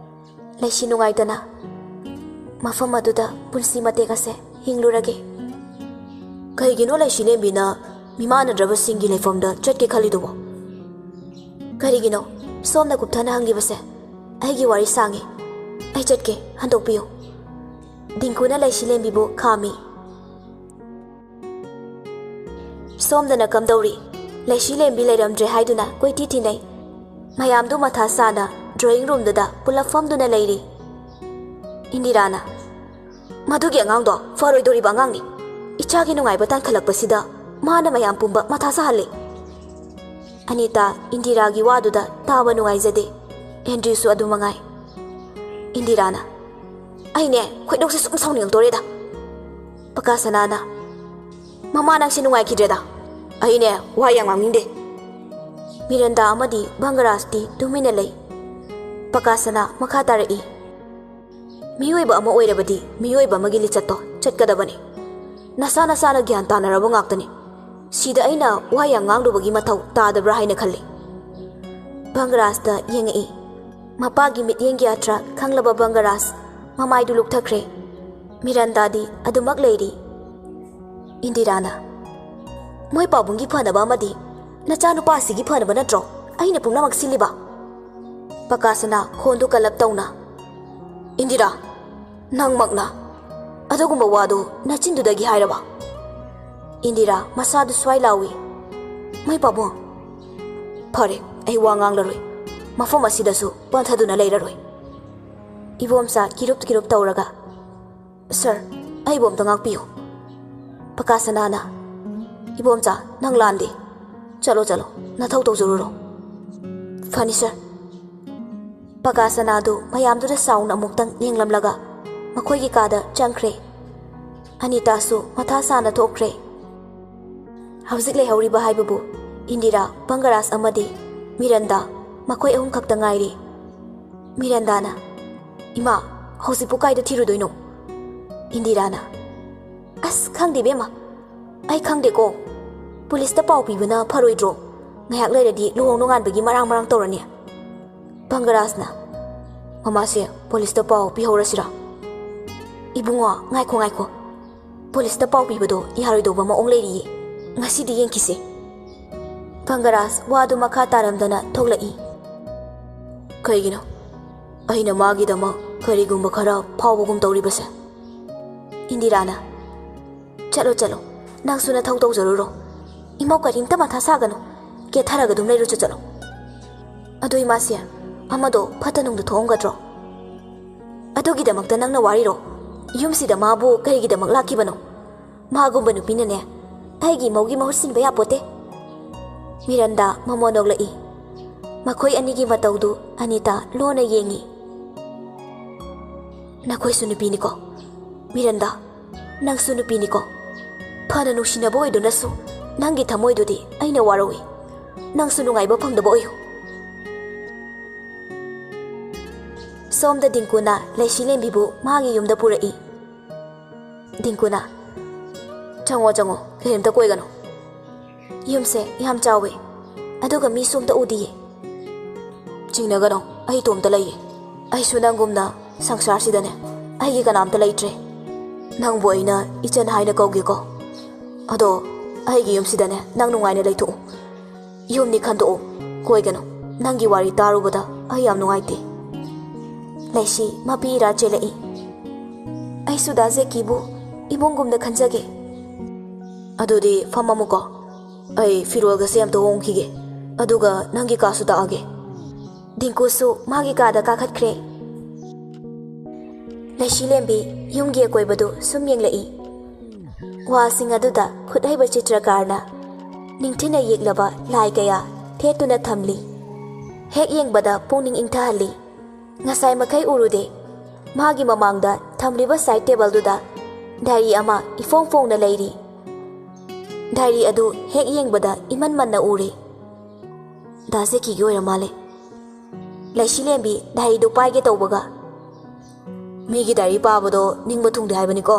ꯂꯩꯁꯤ ꯅꯨꯡꯉꯥꯏꯇꯅ, "ꯃꯐꯝ ꯑꯗꯨꯗ ꯄꯨꯟꯁꯤ ꯃꯇꯦꯛ ꯑꯁꯦ ꯍꯤꯡꯂꯨꯔꯒꯦ꯫" "ꯀꯩꯒꯤꯅꯣ ꯂꯩꯁꯤꯂꯦꯝꯕꯤꯅ ꯃꯤꯃꯥꯟꯅꯗ꯭ꯔꯕꯁꯤꯡꯒꯤ ꯂꯩꯐꯝꯗ ꯆꯠꯀꯦ ꯈꯜꯂꯤꯗꯨꯕꯣ?" "ꯀꯔꯤꯒꯤꯅꯣ ꯁꯣꯝꯅ ꯀꯨꯞꯊꯅ ꯍꯪꯂꯤꯕꯁꯦ? ꯑꯩꯒꯤ ꯋꯥꯔꯤ ꯁꯥꯡꯉꯤ꯫ ꯑꯩ ꯆꯠꯀꯦ, ꯍꯟꯗꯣꯛꯄꯤꯌꯨ꯫" ꯗꯤꯡꯀꯨꯅ ꯂꯩꯁꯤꯂꯦꯝꯕꯤꯕꯨ ꯈꯥꯝꯃꯤ꯫ ꯁꯣꯝꯗꯅ ꯀꯝꯗꯧꯔꯤ? ꯂꯩꯁꯤꯂꯦꯝꯕꯤ ꯂꯩꯔꯝꯗ꯭ꯔꯦ ꯍꯥꯏꯗꯨꯅ ꯀꯣꯏꯊꯤ ꯊꯤꯅꯩ꯫ ꯃꯌꯥꯝꯗꯨ ꯃꯊꯥ ꯁꯥꯅ ꯗ꯭ꯔꯣꯌꯤꯡ ꯔꯨꯝꯗꯨꯗ ꯄꯨꯂꯞ ꯐꯝꯗꯨꯅ ꯂꯩꯔꯤ꯫ ꯏꯟꯗꯤꯔꯥꯅ, "ꯃꯗꯨꯒꯤ ꯑꯉꯥꯡꯗꯣ ꯐꯔꯣꯏꯗꯧꯔꯤꯕ ꯑꯉꯥꯡꯅꯤ꯫ ꯏꯆꯥꯒꯤ ꯅꯨꯡꯉꯥꯏꯕ ꯇꯥꯟꯈꯠꯂꯛꯄꯁꯤꯗ ꯃꯥꯅ ꯃꯌꯥꯝ ꯄꯨꯝꯕ ꯃꯊꯥ ꯁꯥꯍꯜꯂꯤ꯫" ꯑꯅꯤꯇꯥ ꯏꯟꯗꯤꯔꯥꯒꯤ ꯋꯥꯗꯨꯗ ꯇꯥꯕ ꯅꯨꯡꯉꯥꯏꯖꯗꯦ꯫ ꯑꯦꯟꯗ꯭ꯔꯤꯁꯨ ꯑꯗꯨ ꯃꯉꯥꯏ꯫ ꯏꯟꯗꯤꯔꯥꯅ, "ꯑꯩꯅꯦ ꯈꯣꯏꯗꯧꯁꯦ ꯁꯨꯝ ꯁꯥꯎꯅꯤꯡꯉꯛꯇꯣꯔꯦꯗ꯫" ꯄꯀꯥꯁꯅꯥꯅ, "ꯃꯃꯥ ꯅꯪꯁꯦ ꯅꯨꯡꯉꯥꯏꯈꯤꯗ꯭ꯔꯦꯗ꯫ ꯑꯩꯅꯦ ꯋꯥ ꯌꯥꯝ ꯉꯥꯡꯅꯤꯡꯗꯦ꯫" ꯃꯤꯔꯟꯗꯥ ꯑꯃꯗꯤ ꯕꯪꯒꯔꯥꯖꯇꯤ ꯇꯨꯃꯤꯟꯅ ꯂꯩ꯫ ꯄꯀꯥꯁꯅꯥ ꯃꯈꯥ ꯇꯥꯔꯛꯏ, "ꯃꯤꯑꯣꯏꯕ ꯑꯃ ꯑꯣꯏꯔꯕꯗꯤ ꯃꯤꯑꯣꯏꯕ ꯑꯃꯒꯤ ꯂꯤꯆꯠꯇꯣ ꯆꯠꯀꯗꯕꯅꯤ꯫ ꯅꯁꯥ ꯅꯁꯥꯅ ꯒ꯭ꯌꯥꯟ ꯇꯥꯅꯔꯕ ꯉꯥꯛꯇꯅꯤ꯫ ꯁꯤꯗ ꯑꯩꯅ ꯋꯥ ꯌꯥꯝ ꯉꯥꯡꯂꯨꯕꯒꯤ ꯃꯊꯧ ꯇꯥꯗꯕ꯭ꯔꯥ ꯍꯥꯏꯅ ꯈꯜꯂꯤ꯫" ꯕꯪꯒꯔꯥꯖꯇ ꯌꯦꯡꯉꯛꯏ꯫ ꯃꯄꯥꯒꯤ ꯃꯤꯠꯌꯦꯡꯒꯤ ꯑꯊ꯭ꯔ ꯈꯪꯂꯕ ꯕꯪꯒꯔꯥꯖ ꯃꯃꯥꯏꯗꯨ ꯂꯨꯞꯊꯈ꯭ꯔꯦ꯫ ꯃꯤꯔꯟꯗꯥꯗꯤ ꯑꯗꯨꯃꯛ ꯂꯩꯔꯤ꯫ ꯏꯟꯗꯤꯔꯥꯅ, "ꯃꯣꯏ ꯄꯥꯕꯨꯡꯒꯤ ꯐꯅꯕ ꯑꯃꯗꯤ ꯅꯆꯥꯅꯨꯄꯥ ꯑꯁꯤꯒꯤ ꯐꯅꯕ ꯅꯠꯇ꯭ꯔꯣ ꯑꯩꯅ ꯄꯨꯝꯅꯃꯛ ꯁꯤꯜꯂꯤꯕ?" ꯄꯀꯥꯁꯅꯥ ꯈꯣꯟꯗꯨ ꯀꯜꯂꯞ ꯇꯧꯅ, "ꯏꯟꯗꯤꯔꯥ, ꯅꯪꯃꯛꯅ ꯑꯗꯨꯒꯨꯝꯕ ꯋꯥꯗꯨ ꯅꯆꯤꯟꯗꯨꯗꯒꯤ ꯍꯥꯏꯔꯕ?" ꯏꯟꯗꯤꯔꯥ ꯃꯁꯥꯗꯨ ꯁ꯭ꯋꯥꯏ ꯂꯥꯎꯏ꯫ "ꯃꯣꯏ ꯄꯥꯕꯨꯡ, ꯐꯔꯦ, ꯑꯩ ꯋꯥ ꯉꯥꯡꯂꯔꯣꯏ꯫ ꯃꯐꯝ ꯑꯁꯤꯗꯁꯨ ꯄꯟꯊꯗꯨꯅ ꯂꯩꯔꯔꯣꯏ꯫" ꯏꯕꯣꯝꯆꯥ ꯀꯤꯔꯨꯞ ꯀꯤꯔꯨꯞ ꯇꯧꯔꯒ, "ꯁꯔ, ꯑꯩꯕꯨ ꯑꯝꯇ ꯉꯥꯛꯄꯤꯌꯨ꯫" ꯄꯀꯥꯁꯅꯥꯅ, "ꯏꯕꯣꯝꯆꯥ, ꯅꯪ ꯂꯥꯟꯗꯦ꯫ ꯆꯠꯂꯣ, ꯆꯠꯂꯣ, ꯅꯊꯧ ꯇꯧꯖꯔꯨꯔꯣ꯫" "ꯐꯅꯤ, ꯁꯔ꯫" ꯄꯀꯥꯁꯅꯥꯗꯨ ꯃꯌꯥꯝꯗꯨꯗ ꯆꯥꯎꯅ ꯑꯃꯨꯛꯇꯪ ꯌꯦꯡꯂꯝꯂꯒ ꯃꯈꯣꯏꯒꯤ ꯀꯥꯗ ꯆꯪꯈ꯭ꯔꯦ꯫ ꯑꯅꯤꯇꯥꯁꯨ ꯃꯊꯥ ꯁꯥꯅ ꯊꯣꯛꯈ꯭ꯔꯦ꯫ ꯍꯧꯖꯤꯛ ꯂꯩꯍꯧꯔꯤꯕ ꯍꯥꯏꯕꯕꯨ ꯏꯟꯗꯤꯔꯥ, ꯕꯪꯒꯔꯥꯖ ꯑꯃꯗꯤ ꯃꯤꯔꯟꯗꯥ, ꯃꯈꯣꯏ ꯑꯍꯨꯝ ꯈꯛꯇ ꯉꯥꯏꯔꯤ꯫ ꯃꯤꯔꯟꯗꯥꯅ, "ꯏꯃꯥ, ꯍꯧꯖꯤꯛꯄꯨ ꯀꯥꯏꯗ ꯊꯤꯔꯨꯗꯣꯏꯅꯣ?" ꯏꯟꯗꯤꯔꯥꯅ, "ꯑꯁ, ꯈꯪꯗꯦ ꯏꯕꯦꯝꯃ, ꯑꯩ ꯈꯪꯗꯦꯀꯣ꯫ ꯄꯨꯂꯤꯁꯇ ꯄꯥꯎ ꯄꯤꯕꯅ ꯐꯔꯣꯏꯗ꯭ꯔꯣ? ꯉꯥꯏꯍꯥꯛ ꯂꯩꯔꯗꯤ ꯂꯨꯍꯣꯡ ꯅꯣꯡꯉꯥꯟꯕꯒꯤ ꯃꯔꯥꯡ ꯃꯔꯥꯡ ꯇꯧꯔꯅꯤ꯫" ꯕꯪꯒꯔꯥꯖꯅ, "ꯃꯃꯥꯁꯦ ꯄꯨꯂꯤꯁꯇ ꯄꯥꯎ ꯄꯤꯍꯧꯔꯁꯤꯔꯥ?" "ꯏꯕꯨꯡꯉꯣ, ꯉꯥꯏꯈꯣ, ꯉꯥꯏꯈꯣ꯫ ꯄꯨꯂꯤꯁꯇ ꯄꯥꯎ ꯄꯤꯕꯗꯣ ꯌꯥꯔꯣꯏꯗꯧꯕ ꯃꯑꯣꯡ ꯂꯩꯔꯤꯌꯦ꯫ ꯉꯁꯤꯗꯤ ꯌꯦꯡꯈꯤꯁꯦ꯫" ꯕꯪꯒꯔꯥꯖ ꯋꯥꯗꯨ ꯃꯈꯥ ꯇꯥꯔꯝꯗꯅ ꯊꯣꯛꯂꯛꯏ꯫ "ꯀꯩꯒꯤꯅꯣ ꯑꯩꯅ ꯃꯥꯒꯤꯗꯃꯛ ꯀꯔꯤꯒꯨꯝꯕ ꯈꯔ ꯐꯥꯎꯕꯒꯨꯝ ꯇꯧꯔꯤꯕꯁꯦ?" ꯏꯟꯗꯤꯔꯥꯅ, "ꯆꯠꯂꯣ, ꯆꯠꯂꯣ, ꯅꯪꯁꯨ ꯅꯊꯧ ꯇꯧꯖꯔꯨꯔꯣ꯫ ꯏꯃꯧ ꯀꯔꯤꯝꯇ ꯃꯊꯥ ꯁꯥꯒꯅꯨ, ꯀꯦꯊꯔꯒ ꯑꯗꯨꯝ ꯂꯩꯔꯨꯆꯣ, ꯆꯠꯂꯣ꯫" "ꯑꯗꯨ ꯏꯃꯥꯁꯦ, ꯑꯃꯗꯣ ꯐꯠꯇ ꯅꯨꯡꯗ ꯊꯣꯛꯑꯝꯒꯗ꯭ꯔꯣ?" "ꯑꯗꯨꯒꯤꯗꯃꯛꯇ ꯅꯪꯅ ꯋꯥꯔꯤꯔꯣ? ꯌꯨꯝꯁꯤꯗ ꯃꯥꯕꯨ ꯀꯔꯤꯒꯤꯗꯃꯛ ꯂꯥꯛꯈꯤꯕꯅꯣ? ꯃꯥꯒꯨꯝꯕ ꯅꯨꯄꯤꯅꯅꯦ ꯑꯩꯒꯤ ꯏꯃꯧꯒꯤ ꯃꯍꯨꯠ ꯁꯤꯟꯕ ꯌꯥꯄꯣꯠꯇꯦ꯫" ꯃꯤꯔꯟꯗꯥ ꯃꯃꯣꯟ ꯅꯣꯛꯂꯛꯏ꯫ ꯃꯈꯣꯏ ꯑꯅꯤꯒꯤ ꯃꯇꯧꯗꯨ ꯑꯅꯤꯇꯥ ꯂꯣꯟꯅ ꯌꯦꯡꯏ꯫ "ꯅꯈꯣꯏꯁꯨ ꯅꯨꯄꯤꯅꯤꯀꯣ, ꯃꯤꯔꯟꯗꯥ, ꯅꯪꯁꯨ ꯅꯨꯄꯤꯅꯤꯀꯣ꯫ ꯐꯅ ꯅꯨꯡꯁꯤꯅꯕ ꯑꯣꯏꯗꯨꯅꯁꯨ ꯅꯪꯒꯤ ꯊꯃꯣꯏꯗꯨꯗꯤ ꯑꯩꯅ ꯋꯥꯔꯧꯏ꯫ ꯅꯪꯁꯨ ꯅꯨꯡꯉꯥꯏꯕ ꯐꯪꯗꯕ ꯑꯣꯏꯌꯨ꯫" ꯁꯣꯝꯗ ꯗꯤꯡꯀꯨꯅ ꯂꯩꯁꯤ ꯂꯦꯝꯕꯤꯕꯨ ꯃꯥꯒꯤ ꯌꯨꯝꯗ ꯄꯨꯔꯛꯏ꯫ ꯗꯤꯡꯀꯨꯅ, "ꯆꯪꯉꯣ, ꯆꯪꯉꯣ, ꯀꯔꯤꯝꯇ ꯀꯣꯏꯒꯅꯨ꯫ ꯌꯨꯝꯁꯦ ꯌꯥꯝ ꯆꯥꯎꯋꯦ, ꯑꯗꯨꯒ ꯃꯤꯁꯨ ꯑꯝꯇ ꯎꯗꯤꯌꯦ꯫" ꯆꯤꯡꯅꯒꯅꯣ, ꯑꯩ ꯏꯇꯣꯝꯇ ꯂꯩꯌꯦ꯫ ꯑꯩꯁꯨ ꯅꯪꯒꯨꯝꯅ ꯁꯪꯁꯥꯔꯁꯤꯗꯅꯦ, ꯑꯩꯒꯤ ꯀꯅꯥꯝꯇ ꯂꯩꯇ꯭ꯔꯦ꯫ ꯅꯪꯕꯨ ꯑꯩꯅ ꯏꯆꯟ ꯍꯥꯏꯅ ꯀꯧꯒꯦꯀꯣ꯫ ꯑꯗꯣ ꯑꯩꯒꯤ ꯌꯨꯝꯁꯤꯗꯅꯦ ꯅꯪ ꯅꯨꯡꯉꯥꯏꯅ ꯂꯩꯊꯣꯛꯎ꯫ ꯌꯨꯝꯅꯤ ꯈꯟꯗꯣꯛꯎ, ꯀꯣꯏꯒꯅꯨ꯫ ꯅꯪꯒꯤ ꯋꯥꯔꯤ ꯇꯥꯔꯨꯕꯗ ꯑꯩ ꯌꯥꯝ ꯅꯨꯡꯉꯥꯏꯇꯦ꯫ ꯂꯩꯁꯤ ꯃꯄꯤ ꯏꯔꯥ ꯆꯦꯜꯂꯛꯏ꯫ ꯑꯩꯁꯨ ꯗꯥ ꯖꯦꯀꯤꯕꯨ ꯏꯕꯨꯡꯒꯨꯝꯅ ꯈꯟꯖꯒꯦ꯫ ꯑꯗꯨꯗꯤ ꯐꯝꯃꯝꯃꯨꯀꯣ꯫ ꯑꯩ ꯐꯤꯔꯣꯜꯒꯁꯦ ꯑꯝꯇ ꯍꯣꯡꯈꯤꯒꯦ꯫ ꯑꯗꯨꯒ ꯅꯪꯒꯤ ꯀꯥꯁꯨ ꯇꯥꯛꯑꯒꯦ꯫ ꯗꯤꯡꯀꯨꯁꯨ ꯃꯥꯒꯤ ꯀꯥꯗ ꯀꯥꯈꯠꯈ꯭ꯔꯦ꯫ ꯂꯩꯁꯤꯂꯦꯝꯕꯤ ꯌꯨꯝꯒꯤ ꯑꯀꯣꯏꯕꯗꯨ ꯁꯨꯝ ꯌꯦꯡꯂꯛꯏ꯫ ꯋꯥꯜꯁꯤꯡ ꯑꯗꯨꯗ ꯈꯨꯠꯍꯩꯕ ꯆꯤꯇ꯭ꯔꯀꯥꯔꯅ ꯅꯤꯡꯊꯤꯅ ꯌꯦꯛꯂꯕ ꯂꯥꯏ ꯀꯌꯥ ꯊꯦꯠꯇꯨꯅ ꯊꯝꯂꯤ꯫ ꯍꯦꯛ ꯌꯦꯡꯕꯗ ꯄꯨꯛꯅꯤꯡ ꯏꯪꯊꯍꯜꯂꯤ꯫ ꯉꯁꯥꯏ ꯃꯈꯩ ꯎꯔꯨꯗꯦ꯫ ꯃꯥꯒꯤ ꯃꯃꯥꯡꯗ ꯊꯝꯂꯤꯕ ꯁꯥꯏꯠ ꯇꯦꯕꯜꯗꯨꯗ ꯗꯥꯏꯔꯤ ꯑꯃ ꯏꯐꯣꯡ ꯐꯣꯡꯅ ꯂꯩꯔꯤ꯫ ꯗꯥꯏꯔꯤ ꯑꯗꯨ ꯍꯦꯛ ꯌꯦꯡꯕꯗ ꯏꯃꯟ ꯃꯟꯅ ꯎꯔꯦ꯫ ꯗꯥ ꯖꯦꯀꯤꯒꯤ ꯑꯣꯏꯔ ꯃꯥꯜꯂꯦ꯫ ꯂꯩꯁꯤꯂꯦꯝꯕꯤ ꯗꯥꯏꯔꯤꯗꯨ ꯄꯥꯏꯒꯦ ꯇꯧꯕꯒ, "ꯃꯤꯒꯤ ꯗꯥꯏꯔꯤ ꯄꯥꯕꯗꯣ ꯅꯤꯡꯕ ꯊꯨꯡꯗꯦ ꯍꯥꯏꯕꯅꯤꯀꯣ꯫